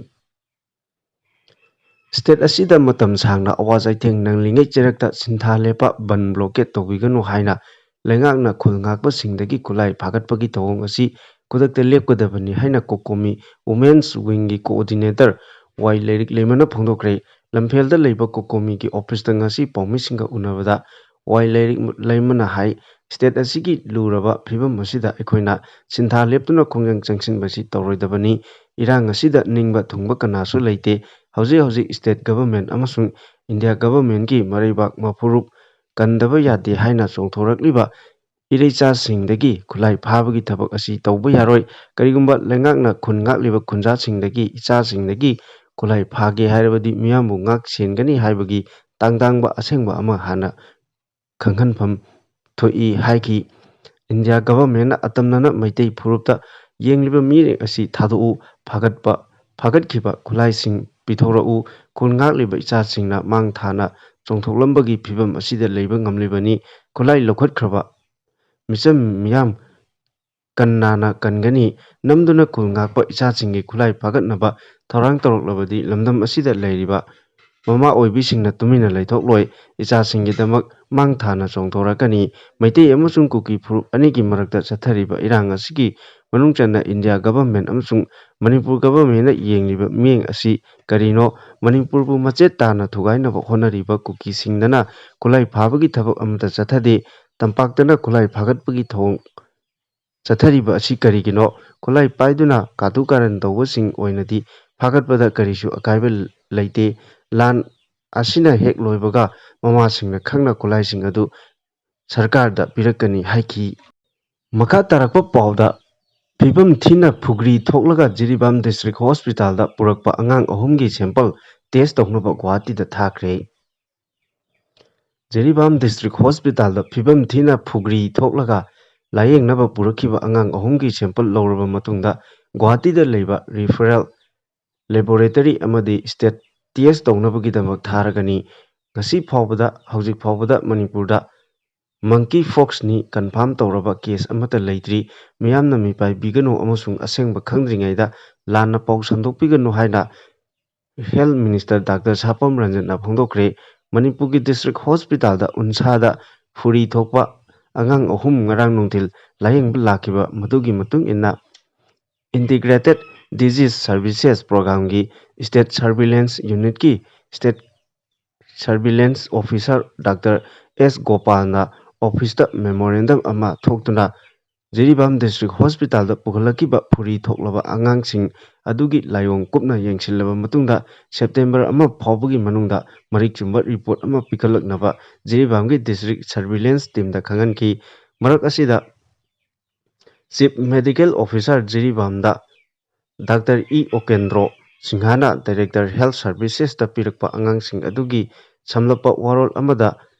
ꯁ꯭ꯇꯦꯠ ꯑꯁꯤꯗ ꯃꯇꯝ ꯁꯥꯡꯅ ꯑꯋꯥ ꯆꯩꯊꯦꯡ ꯅꯪꯂꯤꯉꯩ ꯆꯩꯔꯛꯇ ꯁꯤꯟꯊꯥ ꯂꯦꯞꯄ ꯕꯟ ꯕ꯭ꯂꯣꯀꯦꯠ ꯇꯧꯕꯤꯒꯅꯨ ꯍꯥꯏꯅ ꯂꯩꯉꯥꯛꯅ ꯈꯨꯜ ꯉꯥꯛꯄꯁꯤꯡꯗꯒꯤ ꯈꯨꯠꯂꯥꯏ ꯐꯥꯒꯠꯄꯒꯤ ꯊꯧꯑꯣꯡ ꯑꯁꯤ ꯈꯨꯗꯛꯇ ꯂꯦꯞꯀꯗꯕꯅꯤ ꯍꯥꯏꯅ ꯀꯣꯀꯣꯃꯤ ꯋꯨꯃꯦꯟꯁ ꯋꯤꯡꯒꯤ ꯀꯣꯑꯣꯔꯗꯤꯅꯦꯇꯔ ꯋꯥꯏ ꯂꯩꯔꯤꯛ ꯂꯩꯃꯅ ꯐꯣꯡꯗꯣꯛꯈ꯭ꯔꯦ꯫ ꯂꯝꯐꯦꯜꯗ ꯂꯩꯕ ꯀꯣꯀꯣꯃꯤꯒꯤ ꯑꯣꯐꯤꯁꯇ ꯉꯁꯤ ꯄꯥꯎꯃꯤꯁꯤꯡꯒ ꯎꯅꯕꯗ ꯋꯥꯏ ꯂꯩꯔꯤꯛ ꯂꯩꯃꯅ ꯍꯥꯏ, ꯁ꯭ꯇꯦꯠ ꯑꯁꯤꯒꯤ ꯂꯨꯔꯕ ꯐꯤꯕꯝ ꯑꯁꯤꯗ ꯑꯩꯈꯣꯏꯅ ꯁꯤꯟꯊꯥ ꯂꯦꯞꯇꯨꯅ ꯈꯣꯡꯖꯪ ꯆꯪꯁꯤꯟꯕꯁꯤ ꯇꯧꯔꯣꯏꯗꯕꯅꯤ꯫ ꯏꯔꯥꯡ ꯑꯁꯤꯗ ꯅꯤꯡꯕ ꯊꯨꯡꯕ ꯀꯅꯥꯁꯨ ꯂꯩꯇꯦ꯫ ꯍꯧꯖꯤꯛ ꯍꯧꯖꯤꯛ ꯁ꯭ꯇꯦꯠ ꯒꯚꯔꯟꯃꯦꯟꯠ ꯑꯃꯁꯨꯡ ꯏꯟꯗꯤꯌꯥ ꯒꯚꯔꯟꯃꯦꯟꯠꯀꯤ ꯃꯔꯩꯕꯥꯛ ꯃꯐꯨꯔꯨꯞ ꯀꯟꯗꯕ ꯌꯥꯗꯦ ꯍꯥꯏꯅ ꯆꯣꯡꯊꯣꯔꯛꯂꯤꯕ ꯏꯔꯩꯆꯥꯁꯤꯡꯗꯒꯤ ꯈꯨꯠꯂꯥꯏ ꯐꯥꯕꯒꯤ ꯊꯕꯛ ꯑꯁꯤ ꯇꯧꯕ ꯌꯥꯔꯣꯏ꯫ ꯀꯔꯤꯒꯨꯝꯕ ꯂꯩꯉꯥꯛꯅ ꯈꯨꯟ ꯉꯥꯛꯂꯤꯕ ꯈꯨꯟꯖꯥꯁꯤꯡꯗꯒꯤ ꯏꯆꯥꯁꯤꯡꯗꯒꯤ ꯈꯨꯠꯂꯥꯏ ꯐꯥꯒꯦ ꯍꯥꯏꯔꯕꯗꯤ ꯃꯤꯌꯥꯝꯕꯨ ꯉꯥꯛ ꯁꯦꯟꯒꯅꯤ ꯍꯥꯏꯕꯒꯤ ꯇꯥꯡꯗꯥꯡꯕ ꯑꯁꯦꯡꯕ ꯑꯃ ꯍꯥꯟꯅ ꯈꯪꯍꯟꯐꯝ ꯊꯣꯛꯏ ꯍꯥꯏꯈꯤ꯫ ꯏꯟꯗꯤꯌꯥ ꯒꯚꯔꯟꯃꯦꯟꯠꯅ ꯑꯇꯝꯅꯅ ꯃꯩꯇꯩ ꯐꯨꯔꯨꯞꯇ ꯌꯦꯡꯂꯤꯕ ꯃꯤꯔꯦꯞ ꯑꯁꯤ ꯊꯥꯗꯣꯛꯎ, ꯐꯥꯒꯠꯄ, ꯐꯥꯒꯠꯈꯤꯕ ꯈꯨꯠꯂꯥꯏꯁꯤꯡ ꯄꯤꯊꯣꯔꯛꯎ, ꯈꯨꯟ ꯉꯥꯛꯂꯤꯕ ꯏꯆꯥꯁꯤꯡꯅ ꯃꯥꯡ ꯊꯥꯅ ꯆꯣꯡꯊꯣꯛꯂꯝꯕꯒꯤ ꯐꯤꯕꯝ ꯑꯁꯤꯗ ꯂꯩꯕ ꯉꯝꯂꯤꯕꯅꯤ꯫ ꯈꯨꯠꯂꯥꯏ ꯂꯧꯈꯠꯈ꯭ꯔꯕ ꯃꯤꯆꯝ ꯃꯤꯌꯥꯝ ꯀꯟꯅꯥꯅ ꯀꯟꯒꯅꯤ꯫ ꯅꯝꯗꯨꯅ ꯈꯨꯜ ꯉꯥꯛꯄ ꯏꯆꯥꯁꯤꯡꯒꯤ ꯈꯨꯠꯂꯥꯏ ꯐꯥꯒꯠꯅꯕ ꯊꯧꯔꯥꯡ ꯇꯧꯔꯛꯂꯕꯗꯤ ꯂꯝꯗꯝ ꯑꯁꯤꯗ ꯂꯩꯔꯤꯕ ꯃꯃꯥ ꯑꯣꯏꯕꯤꯁꯤꯡꯅ ꯇꯨꯃꯤꯟꯅ ꯂꯩꯊꯣꯛꯂꯣꯏ꯫ ꯏꯆꯥꯁꯤꯡꯒꯤꯗꯃꯛ ꯃꯥꯡ ꯊꯥꯅ ꯆꯣꯡꯊꯣꯔꯛꯀꯅꯤ꯫ ꯃꯩꯇꯩ ꯑꯃꯁꯨꯡ ꯀꯨꯀꯤ ꯐꯨꯔꯨꯞ ꯑꯅꯤꯒꯤ ꯃꯔꯛꯇ ꯆꯠꯊꯔꯤꯕ ꯏꯔꯥꯡ ꯑꯁꯤꯒꯤ ꯃꯅꯨꯡ ꯆꯟꯅ ꯏꯟꯗꯤꯌꯥ ꯒꯚꯔꯟꯃꯦꯟꯠ ꯑꯃꯁꯨꯡ ꯃꯅꯤꯄꯨꯔ ꯒꯚꯔꯟꯃꯦꯟꯠꯅ ꯌꯦꯡꯂꯤꯕ ꯃꯤꯠꯌꯦꯡ ꯑꯁꯤ ꯀꯔꯤꯅꯣ? ꯃꯅꯤꯄꯨꯔꯕꯨ ꯃꯆꯦꯠ ꯇꯥꯅ ꯊꯨꯒꯥꯏꯅꯕ ꯍꯣꯠꯅꯔꯤꯕ ꯀꯨꯀꯤꯁꯤꯡꯗꯅ ꯈꯨꯠꯂꯥꯏ ꯐꯥꯕꯒꯤ ꯊꯕꯛ ꯑꯃꯠꯇ ꯆꯠꯊꯗꯦ꯫ ꯇꯝꯄꯥꯛꯇꯅ ꯈꯨꯠꯂꯥꯏ ꯐꯥꯒꯠꯄꯒꯤ ꯊꯧꯑꯣꯡ ꯆꯠꯊꯔꯤꯕ ꯑꯁꯤ ꯀꯔꯤꯒꯤꯅꯣ? ꯈꯨꯠꯂꯥꯏ ꯄꯥꯏꯗꯨꯅ ꯀꯥꯇꯨ ꯀꯥꯔꯟ ꯇꯧꯕꯁꯤꯡ ꯑꯣꯏꯅꯗꯤ ꯐꯥꯒꯠꯄꯗ ꯀꯔꯤꯁꯨ ꯑꯀꯥꯏꯕ ꯂꯩꯇꯦ꯫ ꯂꯥꯟ ꯑꯁꯤꯅ ꯍꯦꯛ ꯂꯣꯏꯕꯒ ꯃꯃꯥꯁꯤꯡꯅ ꯈꯪꯅ ꯈꯨꯠꯂꯥꯏꯁꯤꯡ ꯑꯗꯨ ꯁꯔꯀꯥꯔꯗ ꯄꯤꯔꯛꯀꯅꯤ ꯍꯥꯏꯈꯤ꯫ ꯃꯈꯥ ꯇꯥꯔꯛꯄ ꯄꯥꯎꯗ, ꯐꯤꯕꯝ ꯊꯤꯅ ꯐꯨꯒ꯭ꯔꯤ ꯊꯣꯛꯂꯒ ꯖꯤꯔꯤꯕꯥꯝ ꯗꯤꯁꯇ꯭ꯔꯤꯛ ꯍꯣꯁꯄꯤꯇꯥꯜꯗ ꯄꯨꯔꯛꯄ ꯑꯉꯥꯡ ꯑꯍꯨꯝꯒꯤ ꯁꯦꯝꯄꯜ ꯇꯦꯁ ꯇꯧꯅꯕ ꯒꯨꯋꯥꯍꯥꯇꯤꯗ ꯊꯥꯈ꯭ꯔꯦ꯫ ꯖꯤꯔꯤꯕꯥꯝ ꯗꯤꯁꯇ꯭ꯔꯤꯛ ꯍꯣꯁꯄꯤꯇꯥꯜꯗ ꯐꯤꯕꯝ ꯊꯤꯅ ꯐꯨꯒ꯭ꯔꯤ ꯊꯣꯛꯂꯒ ꯂꯥꯌꯦꯡꯅꯕ ꯄꯨꯔꯛꯈꯤꯕ ꯑꯉꯥꯡ ꯑꯍꯨꯝꯒꯤ ꯁꯦꯝꯄꯜ ꯂꯧꯔꯕ ꯃꯇꯨꯡꯗ, ꯒꯨꯋꯥꯍꯥꯇꯤꯗ ꯂꯩꯕ ꯔꯤꯐꯔꯦꯜ ꯂꯦꯕꯣꯔꯦꯇꯔꯤ ꯑꯃꯗꯤ ꯁ꯭ꯇꯦꯠ ꯇꯦꯁ ꯇꯧꯅꯕꯒꯤꯗꯃꯛ ꯊꯥꯔꯒꯅꯤ꯫ ꯉꯁꯤ ꯐꯥꯎꯕꯗ, ꯍꯧꯖꯤꯛ ꯐꯥꯎꯕꯗ ꯃꯅꯤꯄꯨꯔꯗ ꯃꯪꯀꯤ ꯐꯣꯛꯁꯅꯤ ꯀꯟꯐꯥꯝ ꯇꯧꯔꯕ ꯀꯦꯁ ꯑꯃꯠꯇ ꯂꯩꯇ꯭ꯔꯤ꯫ ꯃꯤꯌꯥꯝꯅ ꯃꯤꯄꯥꯏꯕꯤꯒꯅꯨ ꯑꯃꯁꯨꯡ ꯑꯁꯦꯡꯕ ꯈꯪꯗ꯭ꯔꯤꯉꯩꯗ ꯂꯥꯟꯅ ꯄꯥꯎ ꯁꯟꯗꯣꯛꯄꯤꯒꯅꯨ ꯍꯥꯏꯅ ꯍꯦꯜꯊ ꯃꯤꯅꯤꯁꯇꯔ ꯗꯥꯛꯇꯔ ꯁꯥꯄꯝ ꯔꯟꯖꯟꯅ ꯐꯣꯡꯗꯣꯛꯈ꯭ꯔꯦ꯫ ꯃꯅꯤꯄꯨꯔꯒꯤ ꯗꯤꯁꯇ꯭ꯔꯤꯛ ꯍꯣꯁꯄꯤꯇꯥꯜꯗ ꯎꯟꯁꯥꯗ ꯐꯨꯔꯤ ꯊꯣꯛꯄ ꯑꯉꯥꯡ ꯑꯍꯨꯝ ꯉꯔꯥꯡ ꯅꯨꯡꯊꯤꯜ ꯂꯥꯌꯦꯡꯕ ꯂꯥꯛꯈꯤꯕ꯫ ꯃꯗꯨꯒꯤ ꯃꯇꯨꯡ ꯏꯟꯅ, ꯏꯟꯇꯤꯒ꯭ꯔꯦꯇꯦꯠ ꯗꯤꯖꯤꯖ ꯁꯔꯚꯤꯁꯦꯁ ꯄ꯭ꯔꯣꯒ꯭ꯔꯥꯝꯒꯤ ꯁ꯭ꯇꯦꯠ ꯁꯔꯚꯤꯂꯦꯟꯁ ꯌꯨꯅꯤꯠꯀꯤ state surveillance officer doctor S ꯒꯣꯄꯥꯜꯅ ꯑꯣꯐꯤꯁꯇ ꯃꯦꯃꯣꯔꯦꯟꯗꯝ ꯑꯃ ꯊꯣꯛꯇꯨꯅ, ꯖꯤꯔꯤꯕꯥꯝ ꯗꯤꯁꯇ꯭ꯔꯤꯛ ꯍꯣꯁꯄꯤꯇꯥꯜꯗ ꯄꯨꯈꯠꯂꯛꯈꯤꯕ ꯐꯨꯔꯤ ꯊꯣꯛꯂꯕ ꯑꯉꯥꯡꯁꯤꯡ ꯑꯗꯨꯒꯤ ꯂꯥꯏꯑꯣꯡ ꯀꯨꯞꯅ ꯌꯦꯡꯁꯤꯜꯂꯕ ꯃꯇꯨꯡꯗ, ꯁꯦꯞꯇꯦꯝꯕꯔ ꯑꯃ ꯐꯥꯎꯕꯒꯤ ꯃꯅꯨꯡꯗ ꯃꯔꯤꯛ ꯆꯨꯝꯕ ꯔꯤꯄꯣꯔꯠ ꯑꯃ ꯄꯤꯈꯠꯂꯛꯅꯕ ꯖꯤꯔꯤꯕꯥꯝꯒꯤ ꯗꯤꯁꯇ꯭ꯔꯤꯛ ꯁꯔꯚꯤꯂꯦꯟꯁ ꯇꯤꯝꯗ ꯈꯪꯍꯟꯈꯤ꯫ ꯃꯔꯛ ꯑꯁꯤꯗ, chief medical officer ꯖꯤꯔꯤꯕꯥꯝꯗ doctor E ꯑꯣꯀꯦꯟꯗ꯭ꯔꯣ ꯁꯤꯡꯍꯥꯅ director health ꯁꯔꯚꯤꯁꯦꯁꯇ ꯄꯤꯔꯛꯄ ꯑꯉꯥꯡꯁꯤꯡ ꯑꯗꯨꯒꯤ ꯁꯝꯂꯞꯄ ꯋꯥꯔꯣꯜ ꯑꯃꯗ,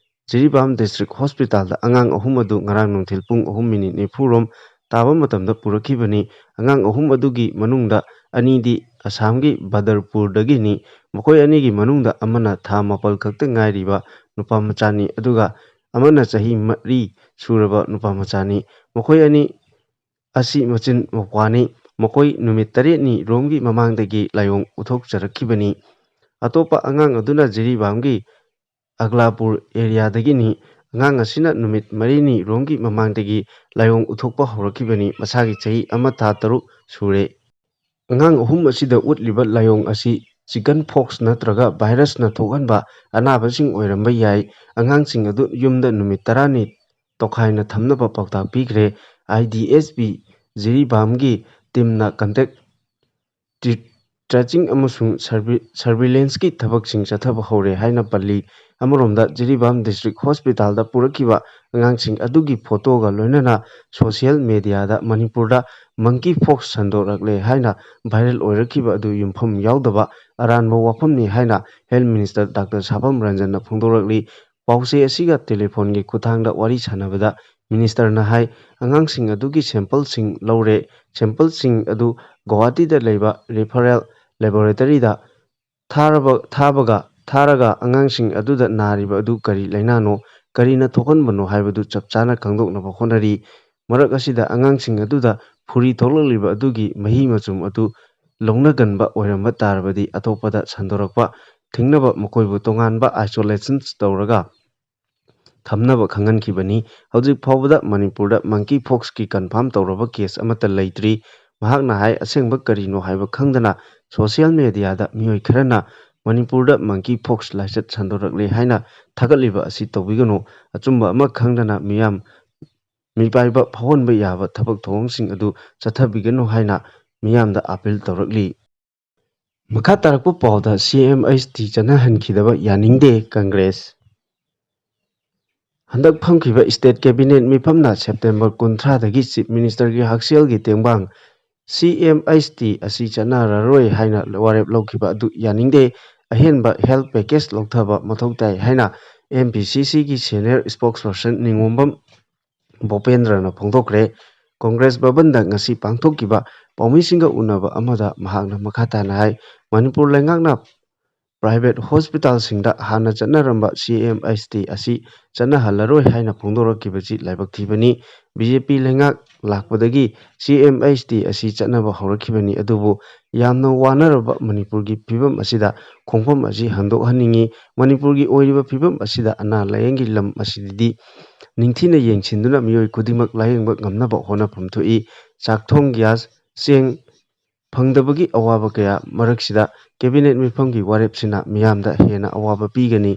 ꯖꯤꯔꯤꯕꯥꯝ ꯗꯤꯁꯇ꯭ꯔꯤꯛ ꯍꯣꯁꯄꯤꯇꯥꯜꯗ ꯑꯉꯥꯡ ꯑꯍꯨꯝ ꯑꯗꯨ ꯉꯔꯥꯡ ꯅꯨꯡꯊꯤꯜ ꯄꯨꯡ ꯑꯍꯨꯝ ꯃꯤꯅꯤꯠ ꯅꯤꯐꯨ ꯔꯣꯝ ꯇꯥꯕ ꯃꯇꯝꯗ ꯄꯨꯔꯛꯈꯤꯕꯅꯤ꯫ ꯑꯉꯥꯡ ꯑꯍꯨꯝ ꯑꯗꯨꯒꯤ ꯃꯅꯨꯡꯗ ꯑꯅꯤꯗꯤ ꯑꯁꯥꯝꯒꯤ ꯕꯗꯔꯄꯨꯔꯗꯒꯤꯅꯤ꯫ ꯃꯈꯣꯏ ꯑꯅꯤꯒꯤ ꯃꯅꯨꯡꯗ ꯑꯃꯅ ꯊꯥ ꯃꯥꯄꯜ ꯈꯛꯇ ꯉꯥꯏꯔꯤꯕ ꯅꯨꯄꯥ ꯃꯆꯥꯅꯤ, ꯑꯗꯨꯒ ꯑꯃꯅ ꯆꯍꯤ ꯃꯔꯤ ꯁꯨꯔꯕ ꯅꯨꯄꯥ ꯃꯆꯥꯅꯤ꯫ ꯃꯈꯣꯏ ꯑꯅꯤ ꯑꯁꯤ ꯃꯆꯤꯟ ꯃꯧꯄ꯭ꯋꯥꯅꯤ꯫ ꯃꯈꯣꯏ ꯅꯨꯃꯤꯠ ꯇꯔꯦꯠꯅꯤ ꯔꯣꯝꯒꯤ ꯃꯃꯥꯡꯗꯒꯤ ꯂꯥꯏꯑꯣꯡ ꯎꯠꯊꯣꯛꯆꯔꯛꯈꯤꯕꯅꯤ꯫ ꯑꯇꯣꯞꯄ ꯑꯉꯥꯡ ꯑꯗꯨꯅ ꯖꯤꯔꯤꯕꯥꯝꯒꯤ ꯑꯒꯂꯥꯄꯨꯔ ꯑꯦꯔꯤꯌꯥꯗꯒꯤꯅꯤ꯫ ꯑꯉꯥꯡ ꯑꯁꯤꯅ ꯅꯨꯃꯤꯠ ꯃꯔꯤꯅꯤ ꯔꯣꯝꯒꯤ ꯃꯃꯥꯡꯗꯒꯤ ꯂꯥꯏꯑꯣꯡ ꯎꯠꯊꯣꯛꯄ ꯍꯧꯔꯛꯈꯤꯕꯅꯤ꯫ ꯃꯁꯥꯒꯤ ꯆꯍꯤ ꯑꯃ ꯊꯥ ꯇꯔꯨꯛ ꯁꯨꯔꯦ꯫ ꯑꯉꯥꯡ ꯑꯍꯨꯝ ꯑꯁꯤꯗ ꯎꯠꯂꯤꯕ ꯂꯥꯏꯑꯣꯡ ꯑꯁꯤ ꯆꯤꯀꯟ ꯐꯣꯛꯁ ꯅꯠꯇ꯭ꯔꯒ ꯚꯥꯏꯔꯁꯅ ꯊꯣꯛꯍꯟꯕ ꯑꯅꯥꯕꯁꯤꯡ ꯑꯣꯏꯔꯝꯕ ꯌꯥꯏ꯫ ꯑꯉꯥꯡꯁꯤꯡ ꯑꯗꯨ ꯌꯨꯝꯗ ꯅꯨꯃꯤꯠ ꯇꯔꯥꯅꯤ ꯇꯣꯈꯥꯏꯅ ꯊꯝꯅꯕ ꯄꯥꯎꯇꯥꯛ ꯄꯤꯈ꯭ꯔꯦ꯫ ꯑꯥꯏ ꯗꯤ ꯑꯦꯁ ꯄꯤ ꯖꯤꯔꯤꯕꯥꯝꯒꯤ ꯇꯤꯝꯅ ꯀꯟꯇꯦꯛ ꯇ꯭ꯔꯤ-, tracing ꯑꯃꯁꯨꯡ survei-, surveillance-ꯀꯤ ꯊꯕꯛꯁꯤꯡ ꯆꯠꯊꯕ ꯍꯧꯔꯦ ꯍꯥꯏꯅ ꯄꯜꯂꯤ꯫ ꯑꯃꯔꯣꯝꯗ ꯖꯤꯔꯤꯕꯥꯝ District Hospital-ꯗ ꯄꯨꯔꯛꯈꯤꯕ ꯑꯉꯥꯡꯁꯤꯡ ꯑꯗꯨꯒꯤ photo-ꯒ ꯂꯣꯏꯅꯅ social media-ꯗ ꯃꯅꯤꯄꯨꯔꯗ monkey pox ꯁꯟꯗꯣꯔꯛꯂꯦ ꯍꯥꯏꯅ viral ꯑꯣꯏꯔꯛꯈꯤꯕ ꯑꯗꯨ ꯌꯨꯝꯐꯝ ꯌꯥꯎꯗꯕ ꯑꯔꯥꯟꯕ ꯋꯥꯐꯝꯅꯤ ꯍꯥꯏꯅ Health Minister Doctor ꯁꯥꯄꯝ ꯔꯟꯖꯟꯅ ꯐꯣꯡꯗꯣꯔꯛꯂꯤ꯫ ꯄꯥꯎꯆꯦ ꯑꯁꯤꯒ telephone-ꯒꯤ ꯈꯨꯠꯊꯥꯡꯗ ꯋꯥꯔꯤ ꯁꯥꯟꯅꯕꯗ Minister-ꯅ ꯍꯥꯏ, ꯑꯉꯥꯡꯁꯤꯡ ꯑꯗꯨꯒꯤ sample-ꯁꯤꯡ ꯂꯧꯔꯦ꯫ Sample-ꯁꯤꯡ ꯑꯗꯨ ꯒꯧꯍꯥꯇꯤꯗ ꯂꯩꯕ referral laboratory-ꯗ ꯊꯥꯔꯕ-, ꯊꯥꯕꯒ, ꯊꯥꯔꯒ ꯑꯉꯥꯡꯁꯤꯡ ꯑꯗꯨꯗ ꯅꯥꯔꯤꯕ ꯑꯗꯨ ꯀꯔꯤ ꯂꯥꯏꯅꯥꯅꯣ, ꯀꯔꯤꯅ ꯊꯣꯛꯍꯟꯕꯅꯣ ꯍꯥꯏꯕꯗꯨ ꯆꯞ ꯆꯥꯅ ꯈꯪꯗꯣꯛꯅꯕ ꯍꯣꯠꯅꯔꯤ꯫ ꯃꯔꯛ ꯑꯁꯤꯗ ꯑꯉꯥꯡꯁꯤꯡ ꯑꯗꯨꯗ ꯐꯨꯔꯤ ꯊꯣꯛꯂꯛꯂꯤꯕ ꯑꯗꯨꯒꯤ ꯃꯍꯤ ꯃꯆꯨꯝ ꯑꯗꯨ ꯂꯧꯅꯒꯟꯕ ꯑꯣꯏꯔꯝꯕ ꯇꯥꯔꯕꯗꯤ ꯑꯇꯣꯞꯄꯗ ꯁꯟꯗꯣꯔꯛꯄ ꯊꯤꯡꯅꯕ ꯃꯈꯣꯏꯕꯨ ꯇꯣꯉꯥꯟꯕ isolation ꯇꯧꯔꯒ ꯊꯝꯅꯕ ꯈꯪꯍꯟꯈꯤꯕꯅꯤ꯫ ꯍꯧꯖꯤꯛ ꯐꯥꯎꯕꯗ ꯃꯅꯤꯄꯨꯔꯗ monkey pox-ꯀꯤ confirm ꯇꯧꯔꯕ case ꯑꯃꯠꯇ ꯂꯩꯇ꯭ꯔꯤ꯫ ꯃꯍꯥꯛꯅ ꯍꯥꯏ, ꯑꯁꯦꯡꯕ ꯀꯔꯤꯅꯣ ꯍꯥꯏꯕ ꯈꯪꯗꯅ social media-ꯗ ꯃꯤꯑꯣꯏ ꯈꯔꯅ ꯃꯅꯤꯄꯨꯔꯗ monkey pox ꯂꯥꯏꯆꯠ ꯁꯟꯗꯣꯔꯛꯂꯦ ꯍꯥꯏꯅ ꯊꯥꯒꯠꯂꯤꯕ ꯑꯁꯤ ꯇꯧꯕꯤꯒꯅꯨ꯫ ꯑꯆꯨꯝꯕ ꯑꯃ ꯈꯪꯗꯅ ꯃꯤꯌꯥꯝ ꯃꯤꯄꯥꯏꯕ ꯐꯥꯎꯍꯟꯕ ꯌꯥꯕ ꯊꯕꯛ ꯊꯧꯑꯣꯡꯁꯤꯡ ꯑꯗꯨ ꯆꯠꯊꯕꯤꯒꯅꯨ ꯍꯥꯏꯅ ꯃꯤꯌꯥꯝꯗ appeal ꯇꯧꯔꯛꯂꯤ꯫ ꯃꯈꯥ ꯇꯥꯔꯛꯄ ꯄꯥꯎꯗ CMHT ꯆꯠꯅꯍꯟꯈꯤꯗꯕ ꯌꯥꯅꯤꯡꯗꯦ ꯀꯪꯒ꯭ꯔꯦꯁ꯫ ꯍꯟꯗꯛ ꯐꯝꯈꯤꯕ state cabinet ꯃꯤꯐꯝꯅ September ꯀꯨꯟꯊ꯭ꯔꯥꯗꯒꯤ Chief Minister-ꯒꯤ ꯍꯛꯁꯦꯜꯒꯤ ꯇꯦꯡꯕꯥꯡ CMHT ꯑꯁꯤ ꯆꯠꯅꯔꯔꯣꯏ ꯍꯥꯏꯅ ꯋꯥꯔꯦꯞ ꯂꯧꯈꯤꯕ ꯑꯗꯨ ꯌꯥꯅꯤꯡꯗꯦ꯫ ꯑꯍꯦꯟꯕ health package ꯂꯧꯊꯕ ꯃꯊꯧ ꯇꯥꯏ ꯍꯥꯏꯅ MPCC-ꯒꯤ senior spokesperson ꯅꯤꯉꯣꯝꯕꯝ ꯚꯣꯄꯦꯟꯗ꯭ꯔꯅ ꯐꯣꯡꯗꯣꯛꯈ꯭ꯔꯦ꯫ ꯀꯣꯡꯒ꯭ꯔꯦꯁ ꯚꯕꯟꯗ ꯉꯁꯤ ꯄꯥꯡꯊꯣꯛꯈꯤꯕ ꯄꯥꯎꯃꯤꯁꯤꯡꯒ ꯎꯅꯕ ꯑꯃꯗ ꯃꯍꯥꯛꯅ ꯃꯈꯥ ꯇꯥꯅ ꯍꯥꯏ, ꯃꯅꯤꯄꯨꯔ ꯂꯩꯉꯥꯛꯅ private hospital-ꯁꯤꯡꯗ ꯍꯥꯟꯅ ꯆꯠꯅꯔꯝꯕ CMHT ꯑꯁꯤ ꯆꯠꯅꯍꯜꯂꯔꯣꯏ ꯍꯥꯏꯅ ꯐꯣꯡꯗꯣꯔꯛꯈꯤꯕꯁꯤ ꯂꯥꯏꯕꯛ ꯊꯤꯕꯅꯤ꯫ BJP ꯂꯩꯉꯥꯛ ꯂꯥꯛꯄꯗꯒꯤ CMHT ꯑꯁꯤ ꯆꯠꯅꯕ ꯍꯧꯔꯛꯈꯤꯕꯅꯤ, ꯑꯗꯨꯕꯨ ꯌꯥꯝꯅ ꯋꯥꯅꯔꯕ ꯃꯅꯤꯄꯨꯔꯒꯤ ꯐꯤꯕꯝ ꯑꯁꯤꯗ ꯈꯣꯡꯐꯝ ꯑꯁꯤ ꯍꯟꯗꯣꯛꯍꯟꯅꯤꯡꯏ꯫ ꯃꯅꯤꯄꯨꯔꯒꯤ ꯑꯣꯏꯔꯤꯕ ꯐꯤꯕꯝ ꯑꯁꯤꯗ ꯑꯅꯥ ꯂꯥꯌꯦꯡꯒꯤ ꯂꯝ ꯑꯁꯤꯗꯤ ꯅꯤꯡꯊꯤꯅ ꯌꯦꯡꯁꯤꯟꯗꯨꯅ ꯃꯤꯑꯣꯏ ꯈꯨꯗꯤꯡꯃꯛ ꯂꯥꯌꯦꯡꯕ ꯉꯝꯅꯕ ꯍꯣꯠꯅꯐꯝ ꯊꯣꯛꯏ꯫ ꯆꯥꯛꯊꯣꯡ, gas, ꯆꯦꯡ ꯐꯪꯗꯕꯒꯤ ꯑꯋꯥꯕ ꯀꯌꯥ ꯃꯔꯛꯁꯤꯗ cabinet ꯃꯤꯐꯝꯒꯤ ꯋꯥꯔꯦꯞꯁꯤꯅ ꯃꯤꯌꯥꯝꯗ ꯍꯦꯟꯅ ꯑꯋꯥꯕ ꯄꯤꯒꯅꯤ꯫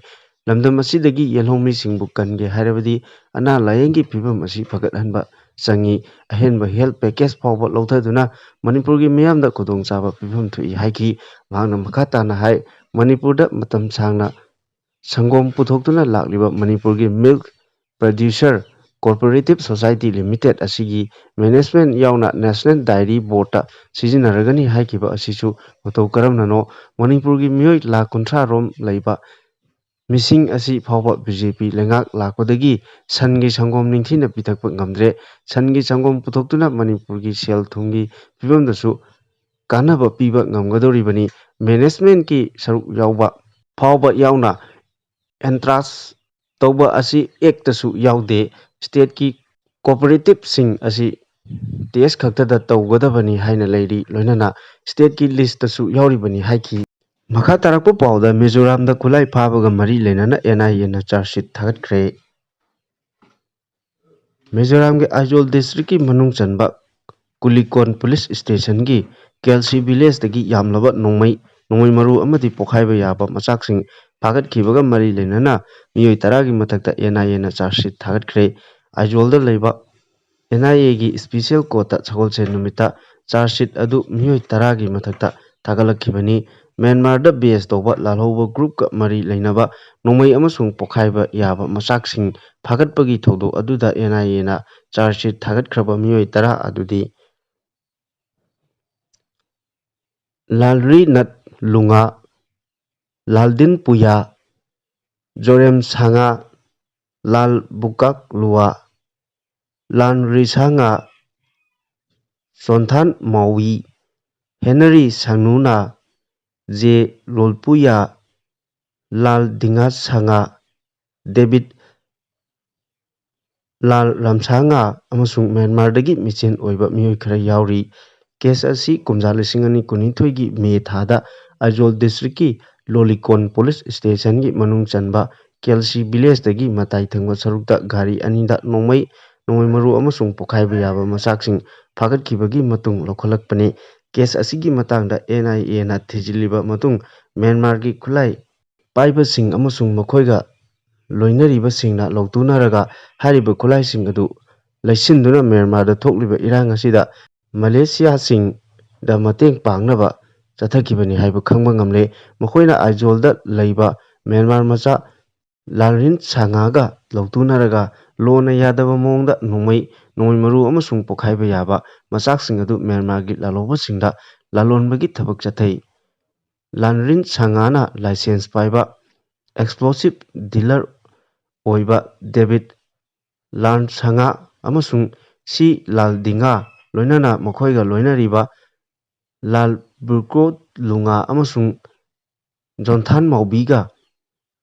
ꯂꯝꯗꯝ ꯑꯁꯤꯗꯒꯤ ꯌꯦꯜꯍꯧꯃꯤꯁꯤꯡꯕꯨ ꯀꯟꯒꯦ ꯍꯥꯏꯔꯕꯗꯤ ꯑꯅꯥ ꯂꯥꯌꯦꯡꯒꯤ ꯐꯤꯕꯝ ꯑꯁꯤ ꯐꯒꯠꯍꯟꯕ ꯆꯪꯏ꯫ ꯑꯍꯦꯟꯕ health package ꯐꯥꯎꯕ ꯂꯧꯊꯗꯨꯅ ꯃꯅꯤꯄꯨꯔꯒꯤ ꯃꯤꯌꯥꯝꯗ ꯈꯨꯗꯣꯡꯆꯥꯕ ꯄꯤꯐꯝ ꯊꯣꯛꯏ ꯍꯥꯏꯈꯤ꯫ ꯃꯍꯥꯛꯅ ꯃꯈꯥ ꯇꯥꯅ ꯍꯥꯏ, ꯃꯅꯤꯄꯨꯔꯗ ꯃꯇꯝ ꯁꯥꯡꯅ ꯁꯪꯒꯣꯝ ꯄꯨꯊꯣꯛꯇꯨꯅ ꯂꯥꯛꯂꯤꯕ ꯃꯅꯤꯄꯨꯔꯒꯤ Milk Producer Cooperative Society Limited ꯑꯁꯤꯒꯤ management ꯌꯥꯎꯅ National Dairy Boardꯇ ꯁꯤꯖꯤꯟꯅꯔꯒꯅꯤ ꯍꯥꯏꯈꯤꯕ ꯑꯁꯤꯁꯨ ꯃꯇꯧ ꯀꯔꯝꯅꯅꯣ? ꯃꯅꯤꯄꯨꯔꯒꯤ ꯃꯤꯑꯣꯏ ꯂꯥꯈ ꯀꯨꯟꯊ꯭ꯔꯥ ꯔꯣꯝ ꯂꯩꯕ ꯃꯤꯁꯤꯡ ꯑꯁꯤ ꯐꯥꯎꯕ BJP ꯂꯩꯉꯥꯛ ꯂꯥꯛꯄꯗꯒꯤ ꯁꯟꯒꯤ ꯁꯪꯒꯣꯝ ꯅꯤꯡꯊꯤꯅ ꯄꯤꯊꯛꯄ ꯉꯝꯗ꯭ꯔꯦ꯫ ꯁꯟꯒꯤ ꯁꯪꯒꯣꯝ ꯄꯨꯊꯣꯛꯇꯨꯅ ꯃꯅꯤꯄꯨꯔꯒꯤ ꯁꯦꯜ ꯊꯨꯝꯒꯤ ꯐꯤꯕꯝꯗꯁꯨ ꯀꯥꯟꯅꯕ ꯄꯤꯕ ꯉꯝꯒꯗꯧꯔꯤꯕꯅꯤ꯫ Managementꯀꯤ ꯁꯔꯨꯛ ꯌꯥꯎꯕ ꯐꯥꯎꯕ ꯌꯥꯎꯅ entrust ꯇꯧꯕ ꯑꯁꯤ actꯇꯁꯨ ꯌꯥꯎꯗꯦ꯫ Stateꯀꯤ cooperativeꯁꯤꯡ ꯑꯁꯤ test ꯈꯛꯇꯗ ꯇꯧꯒꯗꯕꯅꯤ ꯍꯥꯏꯅ ꯂꯩꯔꯤ꯫ ꯂꯣꯏꯅꯅ stateꯀꯤ listꯇꯁꯨ ꯌꯥꯎꯔꯤꯕꯅꯤ ꯍꯥꯏꯈꯤ꯫ ꯃꯈꯥ ꯇꯥꯔꯛꯄ ꯄꯥꯎꯗ, ꯃꯤꯖꯣꯔꯥꯝꯗ ꯈꯨꯠꯂꯥꯏ ꯐꯥꯕꯒ ꯃꯔꯤ ꯂꯩꯅꯅ NIAꯅ charge sheet ꯊꯥꯒꯠꯈ꯭ꯔꯦ꯫ ꯃꯤꯖꯣꯔꯥꯝꯒꯤ ꯑꯥꯏꯖꯣꯜ districtꯀꯤ ꯃꯅꯨꯡ ꯆꯟꯕ ꯀꯨꯂꯤꯀꯣꯟ police stationꯒꯤ ꯀꯦꯜꯁꯤ villageꯇꯒꯤ ꯌꯥꯝꯂꯕ ꯅꯣꯡꯃꯩ, ꯅꯣꯡꯃꯩ ꯃꯔꯨ ꯑꯃꯗꯤ ꯄꯣꯈꯥꯏꯕ ꯌꯥꯕ ꯃꯆꯥꯛꯁꯤꯡ ꯐꯥꯒꯠꯈꯤꯕꯒ ꯃꯔꯤ ꯂꯩꯅꯅ ꯃꯤꯑꯣꯏ ꯇꯔꯥꯒꯤ ꯃꯊꯛꯇ NIAꯅ charge sheet ꯊꯥꯒꯠꯈ꯭ꯔꯦ꯫ ꯑꯥꯏꯖꯣꯜꯗ ꯂꯩꯕ NIAꯒꯤ special courtꯇ ꯁꯒꯣꯜꯁꯦꯟ ꯅꯨꯃꯤꯠꯇ charge sheet ꯑꯗꯨ ꯃꯤꯑꯣꯏ ꯇꯔꯥꯒꯤ ꯃꯊꯛꯇ ꯊꯥꯒꯠꯂꯛꯈꯤꯕꯅꯤ꯫ ꯃ꯭ꯌꯥꯟꯃꯥꯔꯗ base ꯇꯧꯕ ꯂꯥꯜꯍꯧꯕ groupꯀ ꯃꯔꯤ ꯂꯩꯅꯕ ꯅꯣꯡꯃꯩ ꯑꯃꯁꯨꯡ ꯄꯣꯈꯥꯏꯕ ꯌꯥꯕ ꯃꯆꯥꯛꯁꯤꯡ ꯐꯥꯒꯠꯄꯒꯤ ꯊꯧꯗꯣꯛ ꯑꯗꯨꯗ NIAꯅ charge sheet ꯊꯥꯒꯠꯈ꯭ꯔꯕ ꯃꯤꯑꯣꯏ ꯇꯔꯥ ꯑꯗꯨꯗꯤ ꯂꯥꯜꯔꯤꯅꯥꯊ ꯂꯨꯡꯉꯥ, ꯂꯥꯜꯗꯤꯟ ꯄꯨꯌꯥ, ꯖꯣꯔꯦꯝ ꯁꯥꯉꯥ, ꯂꯥꯜ ꯕꯨꯀꯥꯛ ꯂꯨꯋꯥ, ꯂꯥꯟ ꯔꯤꯁꯥꯉꯥ, ꯆꯣꯟꯊꯥꯟ ꯃꯥꯎꯋꯤ, ꯍꯦꯅꯔꯤ ꯁꯥꯡꯅꯨꯅꯥ, ꯖꯦ ꯂꯣꯜꯄꯨꯌꯥ, ꯂꯥꯜ ꯗꯤꯉꯥ ꯁꯥꯉꯥ, ꯗꯦꯕꯤꯠ ꯂꯥꯜ ꯔꯥꯝꯁꯥꯉꯥ ꯑꯃꯁꯨꯡ ꯃ꯭ꯌꯥꯟꯃꯥꯔꯗꯒꯤ ꯃꯤꯆꯦꯟ ꯑꯣꯏꯕ ꯃꯤꯑꯣꯏ ꯈꯔ ꯌꯥꯎꯔꯤ꯫ Case ꯑꯁꯤ ꯀꯨꯝꯖꯥ ꯂꯤꯁꯤꯡ ꯑꯅꯤ ꯀꯨꯟꯅꯤꯊꯣꯏꯒꯤ ꯃꯦ ꯊꯥꯗ ꯑꯥꯏꯖꯣꯜ districtꯀꯤ ꯂꯣꯂꯤꯀꯣꯟ police stationꯒꯤ ꯃꯅꯨꯡ ꯆꯟꯕ ꯀꯦꯜꯁꯤ villageꯇꯒꯤ ꯃꯇꯥꯏ ꯊꯪꯕ ꯁꯔꯨꯛꯇ ꯒꯥꯔꯤ ꯑꯅꯤꯗ ꯅꯣꯡꯃꯩ, ꯅꯣꯡꯃꯩ ꯃꯔꯨ ꯑꯃꯁꯨꯡ ꯄꯣꯈꯥꯏꯕ ꯌꯥꯕ ꯃꯆꯥꯛꯁꯤꯡ ꯐꯥꯒꯠꯈꯤꯕꯒꯤ ꯃꯇꯨꯡ ꯂꯧꯈꯠꯂꯛꯄꯅꯤ꯫ Case ꯑꯁꯤꯒꯤ ꯃꯇꯥꯡꯗ NIAꯅ ꯊꯤꯖꯤꯜꯂꯤꯕ ꯃꯇꯨꯡ ꯃ꯭ꯌꯥꯟꯃꯥꯔꯒꯤ ꯈꯨꯠꯂꯥꯏ ꯄꯥꯏꯕꯁꯤꯡ ꯑꯃꯁꯨꯡ ꯃꯈꯣꯏꯒ ꯂꯣꯏꯅꯔꯤꯕꯁꯤꯡꯅ ꯂꯧꯇꯨꯅꯔꯒ ꯍꯥꯏꯔꯤꯕ ꯈꯨꯠꯂꯥꯏꯁꯤꯡ ꯑꯗꯨ ꯂꯩꯁꯤꯟꯗꯨꯅ ꯃ꯭ꯌꯥꯟꯃꯥꯔꯗ ꯊꯣꯛꯂꯤꯕ ꯏꯔꯥꯡ ꯑꯁꯤꯗ ꯃꯂꯦꯁꯤꯌꯥꯁꯤꯡꯗ ꯃꯇꯦꯡ ꯄꯥꯡꯅꯕ ꯆꯠꯊꯈꯤꯕꯅꯤ ꯍꯥꯏꯕ ꯈꯪꯕ ꯉꯝꯂꯦ꯫ ꯃꯈꯣꯏꯅ ꯑꯥꯏꯖꯣꯜꯗ ꯂꯩꯕ ꯃ꯭ꯌꯥꯟꯃꯥꯔ ꯃꯆꯥ ꯂꯥꯜꯔꯤꯟ ꯁꯥꯉꯥꯒ ꯂꯧꯇꯨꯅꯔꯒ ꯂꯣꯟꯅ ꯌꯥꯗꯕ ꯃꯑꯣꯡꯗ ꯅꯣꯡꯃꯩ, ꯅꯣꯡꯃꯩ ꯃꯔꯨ ꯑꯃꯁꯨꯡ ꯄꯣꯈꯥꯏꯕ ꯌꯥꯕ ꯃꯆꯥꯛꯁꯤꯡ ꯑꯗꯨ ꯃ꯭ꯌꯥꯟꯃꯥꯔꯒꯤ ꯂꯥꯜꯍꯧꯕꯁꯤꯡꯗ ꯂꯥꯂꯣꯟꯕꯒꯤ ꯊꯕꯛ ꯆꯠꯊꯩ꯫ ꯂꯥꯜꯔꯤꯟ ꯁꯥꯉꯥꯅ ꯂꯥꯏꯁꯦꯟꯁ ꯄꯥꯏꯕ ꯑꯦꯛꯁꯄ꯭ꯂꯣꯁꯤꯞ ꯗꯤꯂꯔ ꯑꯣꯏꯕ ꯗꯦꯕꯤꯠ ꯂꯥꯟ ꯁꯉꯥ ꯑꯃꯁꯨꯡ ꯁꯤ ꯂꯥꯜ ꯗꯤꯉꯥ, ꯂꯣꯏꯅꯅ ꯃꯈꯣꯏꯒ ꯂꯣꯏꯅꯔꯤꯕ ꯂꯥꯜ ꯕꯨꯔꯀꯣ ꯂꯨꯉꯥ ꯑꯃꯁꯨꯡ ꯖꯣꯟꯊꯥꯟ ꯃꯥꯎꯕꯤꯒ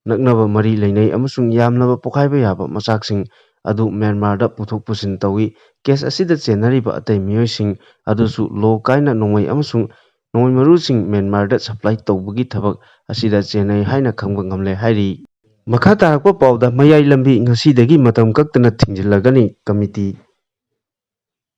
ꯅꯛꯅꯕ ꯃꯔꯤ ꯂꯩꯅꯩ ꯑꯃꯁꯨꯡ ꯌꯥꯝꯂꯕ ꯄꯣꯈꯥꯏꯕ ꯌꯥꯕ ꯃꯆꯥꯛꯁꯤꯡ ꯑꯗꯨ ꯃ꯭ꯌꯥꯟꯃꯥꯔꯗ ꯄꯨꯊꯣꯛ ꯄꯨꯁꯤꯟ ꯇꯧꯏ꯫ ꯀꯦꯁ ꯑꯁꯤꯗ ꯆꯦꯟꯅꯔꯤꯕ ꯑꯇꯩ ꯃꯤꯑꯣꯏꯁꯤꯡ ꯑꯗꯨꯁꯨ ꯂꯣ ꯀꯥꯏꯅ ꯅꯣꯡꯃꯩ ꯑꯃꯁꯨꯡ ꯅꯣꯡꯃꯩ ꯃꯔꯨꯁꯤꯡ ꯃ꯭ꯌꯥꯟꯃꯥꯔꯗ ꯁꯄ꯭ꯂꯥꯏ ꯇꯧꯕꯒꯤ ꯊꯕꯛ ꯑꯁꯤꯗ ꯆꯦꯟꯅꯩ ꯍꯥꯏꯅ ꯈꯪꯕ ꯉꯝꯂꯦ ꯍꯥꯏꯔꯤ꯫ ꯃꯈꯥ ꯇꯥꯔꯛꯄ ꯄꯥꯎꯗ, ꯃꯌꯥꯏ ꯂꯝꯕꯤ ꯉꯁꯤꯗꯒꯤ ꯃꯇꯝ ꯀꯛꯇꯅ ꯊꯤꯡꯖꯤꯜꯂꯒꯅꯤ꯫ ꯀꯃꯤꯇꯤ꯫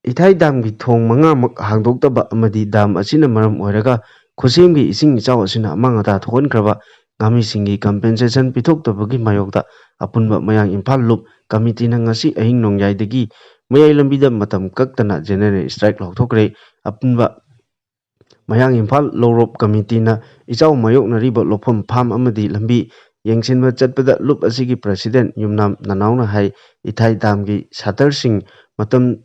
ꯏꯊꯥꯏ ꯗꯥꯝꯒꯤ ꯊꯣꯡ ꯃꯉꯥꯃꯛ ꯍꯥꯡꯗꯣꯛꯇꯕ ꯑꯃꯗꯤ ꯗꯥꯝ ꯑꯁꯤꯅ ꯃꯔꯝ ꯑꯣꯏꯔꯒ ꯈꯨꯠꯁꯦꯝꯒꯤ ꯏꯁꯤꯡ ꯏꯆꯥꯎ ꯑꯁꯤꯅ ꯑꯃꯥꯡ ꯑꯇꯥ ꯊꯣꯛꯍꯟꯈ꯭ꯔꯕ ꯉꯥꯃꯤꯁꯤꯡꯒꯤ ꯀꯝꯄꯦꯟꯁꯦꯁꯟ ꯄꯤꯊꯣꯛꯇꯕꯒꯤ ꯃꯥꯌꯣꯛꯇ ꯑꯄꯨꯟꯕ ꯃꯌꯥꯡ ꯏꯝꯐꯥꯜ ꯂꯨꯞ ꯀꯃꯤꯇꯤꯅ ꯉꯁꯤ ꯑꯍꯤꯡ ꯅꯣꯡꯌꯥꯏꯗꯒꯤ ꯃꯌꯥꯏ ꯂꯝꯕꯤꯗ ꯃꯇꯝ ꯀꯛꯇꯅ ꯖꯦꯅꯔꯦꯜ ꯁ꯭ꯇ꯭ꯔꯥꯏꯛ ꯂꯥꯎꯊꯣꯛꯈ꯭ꯔꯦ꯫ ꯑꯄꯨꯟꯕ ꯃꯌꯥꯡ ꯏꯝꯐꯥꯜ ꯂꯧꯔꯣꯞ ꯀꯃꯤꯇꯤꯅ ꯏꯆꯥꯎ ꯃꯥꯌꯣꯛꯅꯔꯤꯕ ꯂꯧꯐꯝ ꯐꯥꯝ ꯑꯃꯗꯤ ꯂꯝꯕꯤ ꯌꯦꯡꯁꯤꯟꯕ ꯆꯠꯄꯗ ꯂꯨꯞ ꯑꯁꯤꯒꯤ ꯄ꯭ꯔꯁꯤꯗꯦꯟꯠ ꯌꯨꯝꯅꯥꯝ ꯅꯅꯥꯎꯅ ꯍꯥꯏ, ꯏꯊꯥꯏ ꯗꯥꯝꯒꯤ ꯁꯥꯇꯔꯁꯤꯡ ꯃꯇꯝ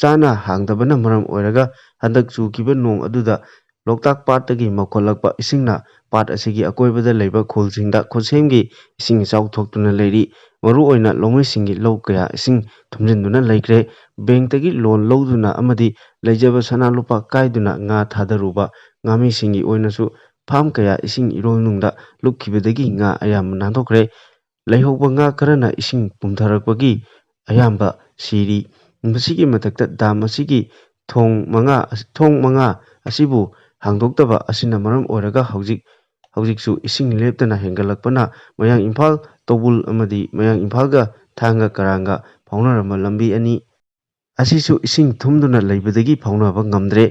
ꯆꯥꯅ ꯍꯥꯡꯗꯕꯅ ꯃꯔꯝ ꯑꯣꯏꯔꯒ ꯍꯟꯗꯛ ꯆꯨꯈꯤꯕ ꯅꯣꯡ ꯑꯗꯨꯗ ꯂꯣꯛꯇꯥꯛ ꯄꯥꯠꯇꯒꯤ ꯃꯧꯈꯠꯂꯛꯄ ꯏꯁꯤꯡꯅ ꯄꯥꯠ ꯑꯁꯤꯒꯤ ꯑꯀꯣꯏꯕꯗ ꯂꯩꯕ ꯈꯨꯜꯁꯤꯡꯗ ꯈꯨꯠꯁꯦꯝꯒꯤ ꯏꯁꯤꯡ ꯏꯆꯥꯎ ꯊꯣꯛꯇꯨꯅ ꯂꯩꯔꯤ꯫ ꯃꯔꯨꯑꯣꯏꯅ ꯂꯧꯃꯤꯁꯤꯡꯒꯤ ꯂꯧ ꯀꯌꯥ ꯏꯁꯤꯡ ꯊꯨꯝꯖꯤꯟꯗꯨꯅ ꯂꯩꯈ꯭ꯔꯦ꯫ ꯕꯦꯡꯛꯇꯒꯤ ꯂꯣꯟ ꯂꯧꯗꯨꯅ ꯑꯃꯗꯤ ꯂꯩꯖꯕ ꯁꯅꯥ ꯂꯨꯄꯥ ꯀꯥꯏꯗꯨꯅ ꯉꯥ ꯊꯥꯗꯔꯨꯕ ꯉꯥꯃꯤꯁꯤꯡꯒꯤ ꯑꯣꯏꯅꯁꯨ ꯐꯥꯝ ꯀꯌꯥ ꯏꯁꯤꯡ ꯏꯔꯣꯜꯅꯨꯡꯗ ꯂꯨꯞꯈꯤꯕꯗꯒꯤ ꯉꯥ ꯑꯌꯥꯝꯕ ꯅꯥꯟꯊꯣꯛꯈ꯭ꯔꯦ꯫ ꯂꯩꯍꯧꯕ ꯉꯥ ꯈꯔꯅ ꯏꯁꯤꯡ ꯄꯨꯝꯊꯔꯛꯄꯒꯤ ꯑꯌꯥꯝꯕ ꯁꯤꯔꯤ꯫ ꯃꯁꯤꯒꯤ ꯃꯊꯛꯇ ꯗꯥꯝ ꯑꯁꯤꯒꯤ ꯊꯣꯡ ꯃꯉꯥ, ꯊꯣꯡ ꯃꯉꯥ ꯑꯁꯤꯕꯨ ꯍꯥꯡꯗꯣꯛꯇꯕ ꯑꯁꯤꯅ ꯃꯔꯝ ꯑꯣꯏꯔꯒ ꯍꯧꯖꯤꯛ, ꯍꯧꯖꯤꯛꯁꯨ ꯏꯁꯤꯡ ꯂꯦꯞꯇꯅ ꯍꯦꯟꯒꯠꯂꯛꯄꯅ ꯃꯌꯥꯡ ꯏꯝꯐꯥꯜ ꯇꯧꯕꯨꯜ ꯑꯃꯗꯤ ꯃꯌꯥꯡ ꯏꯝꯐꯥꯜꯒ ꯊꯥꯡꯒ ꯀꯔꯥꯡꯒ ꯐꯥꯎꯅꯔꯝꯕ ꯂꯝꯕꯤ ꯑꯅꯤ ꯑꯁꯤꯁꯨ ꯏꯁꯤꯡ ꯊꯨꯝꯗꯨꯅ ꯂꯩꯕꯗꯒꯤ ꯐꯥꯎꯅꯕ ꯉꯝꯗ꯭ꯔꯦ꯫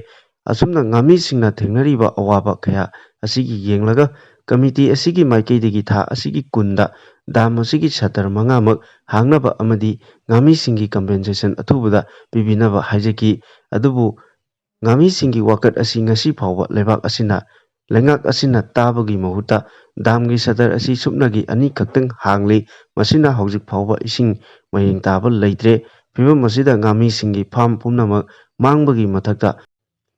ꯑꯁꯨꯝꯅ ꯉꯥꯃꯤꯁꯤꯡꯅ ꯊꯦꯡꯅꯔꯤꯕ ꯑꯋꯥꯕ ꯀꯌꯥ ꯑꯁꯤꯒꯤ ꯌꯦꯡꯂꯒ ꯀꯃꯤꯇꯤ ꯑꯁꯤꯒꯤ ꯃꯥꯏꯀꯩꯗꯒꯤ ꯊꯥ ꯑꯁꯤꯒꯤ ꯀꯨꯟꯗ ꯗꯥꯝ ꯑꯁꯤꯒꯤ ꯁꯇꯔ ꯃꯉꯥꯃꯛ ꯍꯥꯡꯅꯕ ꯑꯃꯗꯤ ꯉꯥꯃꯤꯁꯤꯡꯒꯤ ꯀꯝꯄꯦꯟꯁꯦꯁꯟ ꯑꯊꯨꯕꯗ ꯄꯤꯕꯤꯅꯕ ꯍꯥꯏꯖꯈꯤ꯫ ꯑꯗꯨꯕꯨ ꯉꯥꯃꯤꯁꯤꯡꯒꯤ ꯋꯥꯀꯠ ꯑꯁꯤ ꯉꯁꯤ ꯐꯥꯎꯕ ꯂꯩꯕꯥꯛ ꯑꯁꯤꯅ, ꯂꯩꯉꯥꯛ ꯑꯁꯤꯅ ꯇꯥꯕꯒꯤ ꯃꯍꯨꯠꯇ ꯗꯥꯝꯒꯤ ꯁꯇꯔ ꯑꯁꯤ ꯁꯨꯞꯅꯒꯤ ꯑꯅꯤ ꯈꯛꯇꯪ ꯍꯥꯡꯂꯤ꯫ ꯃꯁꯤꯅ ꯍꯧꯖꯤꯛ ꯐꯥꯎꯕ ꯏꯁꯤꯡ ꯃꯌꯦꯡ ꯇꯥꯕ ꯂꯩꯇ꯭ꯔꯦ꯫ ꯐꯤꯕꯝ ꯑꯁꯤꯗ ꯉꯥꯃꯤꯁꯤꯡꯒꯤ ꯐꯥꯝ ꯄꯨꯝꯅꯃꯛ ꯃꯥꯡꯕꯒꯤ ꯃꯊꯛꯇ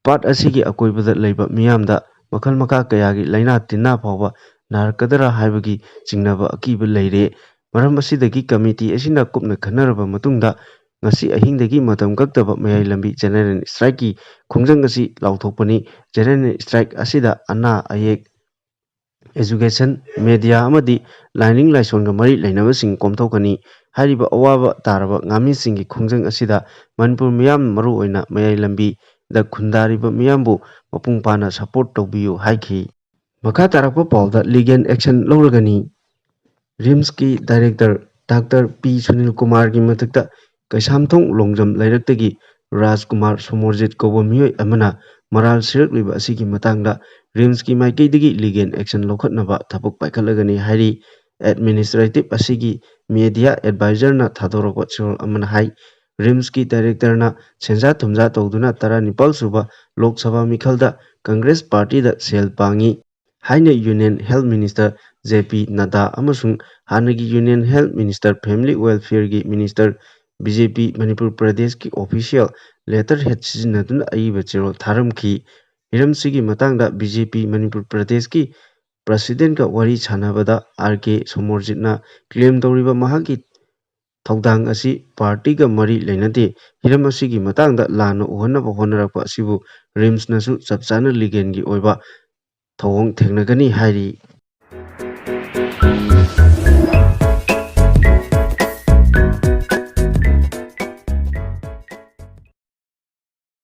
ꯄꯥꯠ ꯑꯁꯤꯒꯤ ꯑꯀꯣꯏꯕꯗ ꯂꯩꯕ ꯃꯤꯌꯥꯝꯗ ꯃꯈꯜ ꯃꯈꯥ ꯀꯌꯥꯒꯤ ꯂꯥꯏꯅꯥ ꯇꯤꯟꯅꯥ ꯐꯥꯎꯕ ꯅꯥꯔꯛꯀꯗ꯭ꯔꯥ ꯍꯥꯏꯕꯒꯤ ꯆꯤꯡꯅꯕ ꯑꯀꯤꯕ ꯂꯩꯔꯦ꯫ ꯃꯔꯝ ꯑꯁꯤꯗꯒꯤ ꯀꯃꯤꯇꯤ ꯑꯁꯤꯅ ꯀꯨꯞꯅ ꯈꯟꯅꯔꯕ ꯃꯇꯨꯡꯗ ꯉꯁꯤ ꯑꯍꯤꯡꯗꯒꯤ ꯃꯇꯝ ꯀꯛꯇꯕ ꯃꯌꯥꯏ ꯂꯝꯕꯤ ꯖꯦꯅꯔꯦꯜ ꯁ꯭ꯇ꯭ꯔꯥꯏꯛꯀꯤ ꯈꯣꯡꯖꯪ ꯑꯁꯤ ꯂꯥꯎꯊꯣꯛꯄꯅꯤ꯫ ꯖꯦꯅꯔꯦꯜ ꯁ꯭ꯇ꯭ꯔꯥꯏꯛ ꯑꯁꯤꯗ ꯑꯅꯥ ꯑꯌꯦꯛ, ꯑꯦꯖꯨꯀꯦꯁꯟ, ꯃꯦꯗꯤꯌꯥ ꯑꯃꯗꯤ ꯂꯥꯏꯅꯤꯡ ꯂꯥꯏꯁꯣꯟꯒ ꯃꯔꯤ ꯂꯩꯅꯕꯁꯤꯡ ꯀꯣꯝꯊꯣꯛꯀꯅꯤ꯫ ꯍꯥꯏꯔꯤꯕ ꯑꯋꯥꯕ ꯇꯥꯔꯕ ꯉꯥꯃꯤꯁꯤꯡꯒꯤ ꯈꯣꯡꯖꯪ ꯑꯁꯤꯗ ꯃꯅꯤꯄꯨꯔ ꯃꯤꯌꯥꯝ, ꯃꯔꯨꯑꯣꯏꯅ ꯃꯌꯥꯏ ꯂꯝꯕꯤꯗ ꯈꯨꯟꯗꯥꯔꯤꯕ ꯃꯤꯌꯥꯝꯕꯨ ꯃꯄꯨꯡ ꯐꯥꯅ ꯁꯄꯣꯔꯠ ꯇꯧꯕꯤꯌꯨ ꯍꯥꯏꯈꯤ꯫ ꯃꯈꯥ ꯇꯥꯔꯛꯄ ꯄꯥꯎꯗ ꯂꯤꯒꯦꯜ ꯑꯦꯛꯁꯟ ꯂꯧꯔꯒꯅꯤ꯫ ꯔꯤꯝꯁꯀꯤ ꯗꯥꯏꯔꯦꯛꯇꯔ ꯗꯥꯛꯇꯔ ꯄꯤ ꯁꯨꯅꯤꯜ ꯀꯨꯃꯥꯔꯒꯤ ꯃꯊꯛꯇ ꯀꯩꯁꯥꯝꯊꯣꯡ ꯂꯣꯡꯖꯝ ꯂꯩꯔꯛꯇꯒꯤ ꯔꯥꯖꯀꯨꯃꯥꯔ ꯁꯣꯃꯣꯔꯖꯤꯠ ꯀꯧꯕ ꯃꯤꯑꯣꯏ ꯑꯃꯅ ꯃꯔꯥꯜ ꯁꯤꯔꯛꯂꯤꯕ ꯑꯁꯤꯒꯤ ꯃꯇꯥꯡꯗ ꯔꯤꯝꯁꯀꯤ ꯃꯥꯏꯀꯩꯗꯒꯤ ꯂꯤꯒꯦꯜ ꯑꯦꯛꯁꯟ ꯂꯧꯈꯠꯅꯕ ꯊꯕꯛ ꯄꯥꯏꯈꯠꯂꯒꯅꯤ ꯍꯥꯏꯔꯤ꯫ ꯑꯦꯗꯃꯤꯅꯤꯁꯇ꯭ꯔꯦꯇꯤꯚ ꯑꯁꯤꯒꯤ ꯃꯦꯗꯤꯌꯥ ꯑꯦꯗꯚꯥꯏꯖꯔꯅ ꯊꯥꯗꯣꯔꯛꯄ ꯆꯦꯔꯣꯜ ꯑꯃꯅ ꯍꯥꯏ, ꯔꯤꯝꯁꯀꯤ ꯗꯥꯏꯔꯦꯛꯇꯔꯅ ꯁꯦꯟꯖꯥ ꯊꯨꯝꯖꯥ ꯇꯧꯗꯨꯅ ꯇꯔꯥꯅꯤꯄꯥꯜ ꯁꯨꯕ ꯂꯣꯛ ꯁꯚꯥ ꯃꯤꯈꯜꯗ ꯀꯪꯒ꯭ꯔꯦꯁ ꯄꯥꯔꯇꯤꯗ ꯁꯦꯜ ꯄꯥꯡꯉꯤ ꯍꯥꯏꯅ union health minister J P Nadda ꯑꯃꯁꯨꯡ ꯍꯥꯟꯅꯒꯤ ꯌꯨꯅꯤꯌꯟ ꯍꯦꯜꯊ ꯃꯤꯅꯤꯁꯇꯔ, ꯐꯦꯃꯤꯂꯤ ꯋꯦꯜꯐꯤꯌꯔꯒꯤ minister, B J P Manipur ꯄ꯭ꯔꯗꯦꯁꯀꯤ ꯑꯣꯐꯤꯁꯤꯌꯦꯜ ꯂꯦꯇꯔ ꯍꯦꯗ ꯁꯤꯖꯤꯟꯅꯗꯨꯅ ꯑꯏꯕ ꯆꯦꯔꯣꯜ ꯊꯥꯔꯝꯈꯤ꯫ ꯍꯤꯔꯝꯁꯤꯒꯤ ꯃꯇꯥꯡꯗ ꯕꯤ ꯖꯦ ꯄꯤ ꯃꯅꯤꯄꯨꯔ ꯄ꯭ꯔꯗꯦꯁꯀꯤ ꯄ꯭ꯔꯁꯤꯗꯦꯟꯠꯀ ꯋꯥꯔꯤ ꯁꯥꯟꯅꯕꯗ ꯑꯥꯔ ꯀꯦ ꯁꯣꯃꯣꯔꯖꯤꯠꯅ ꯀ꯭ꯂꯦꯝ ꯇꯧꯔꯤꯕ ꯃꯍꯥꯛꯀꯤ ꯊꯧꯗꯥꯡ ꯑꯁꯤ ꯄꯥꯔꯇꯤꯒ ꯃꯔꯤ ꯂꯩꯅꯗꯦ꯫ ꯍꯤꯔꯝ ꯑꯁꯤꯒꯤ ꯃꯇꯥꯡꯗ ꯂꯥꯟꯅ ꯎꯍꯟꯅꯕ ꯍꯣꯠꯅꯔꯛꯄ ꯑꯁꯤꯕꯨ ꯔꯤꯝꯁꯅꯁꯨ ꯆꯞ ꯆꯥꯅ ꯂꯤꯒꯦꯜꯒꯤ ꯑꯣꯏꯕ ꯊꯧꯑꯣꯡ ꯊꯦꯡꯅꯒꯅꯤ ꯍꯥꯏꯔꯤ꯫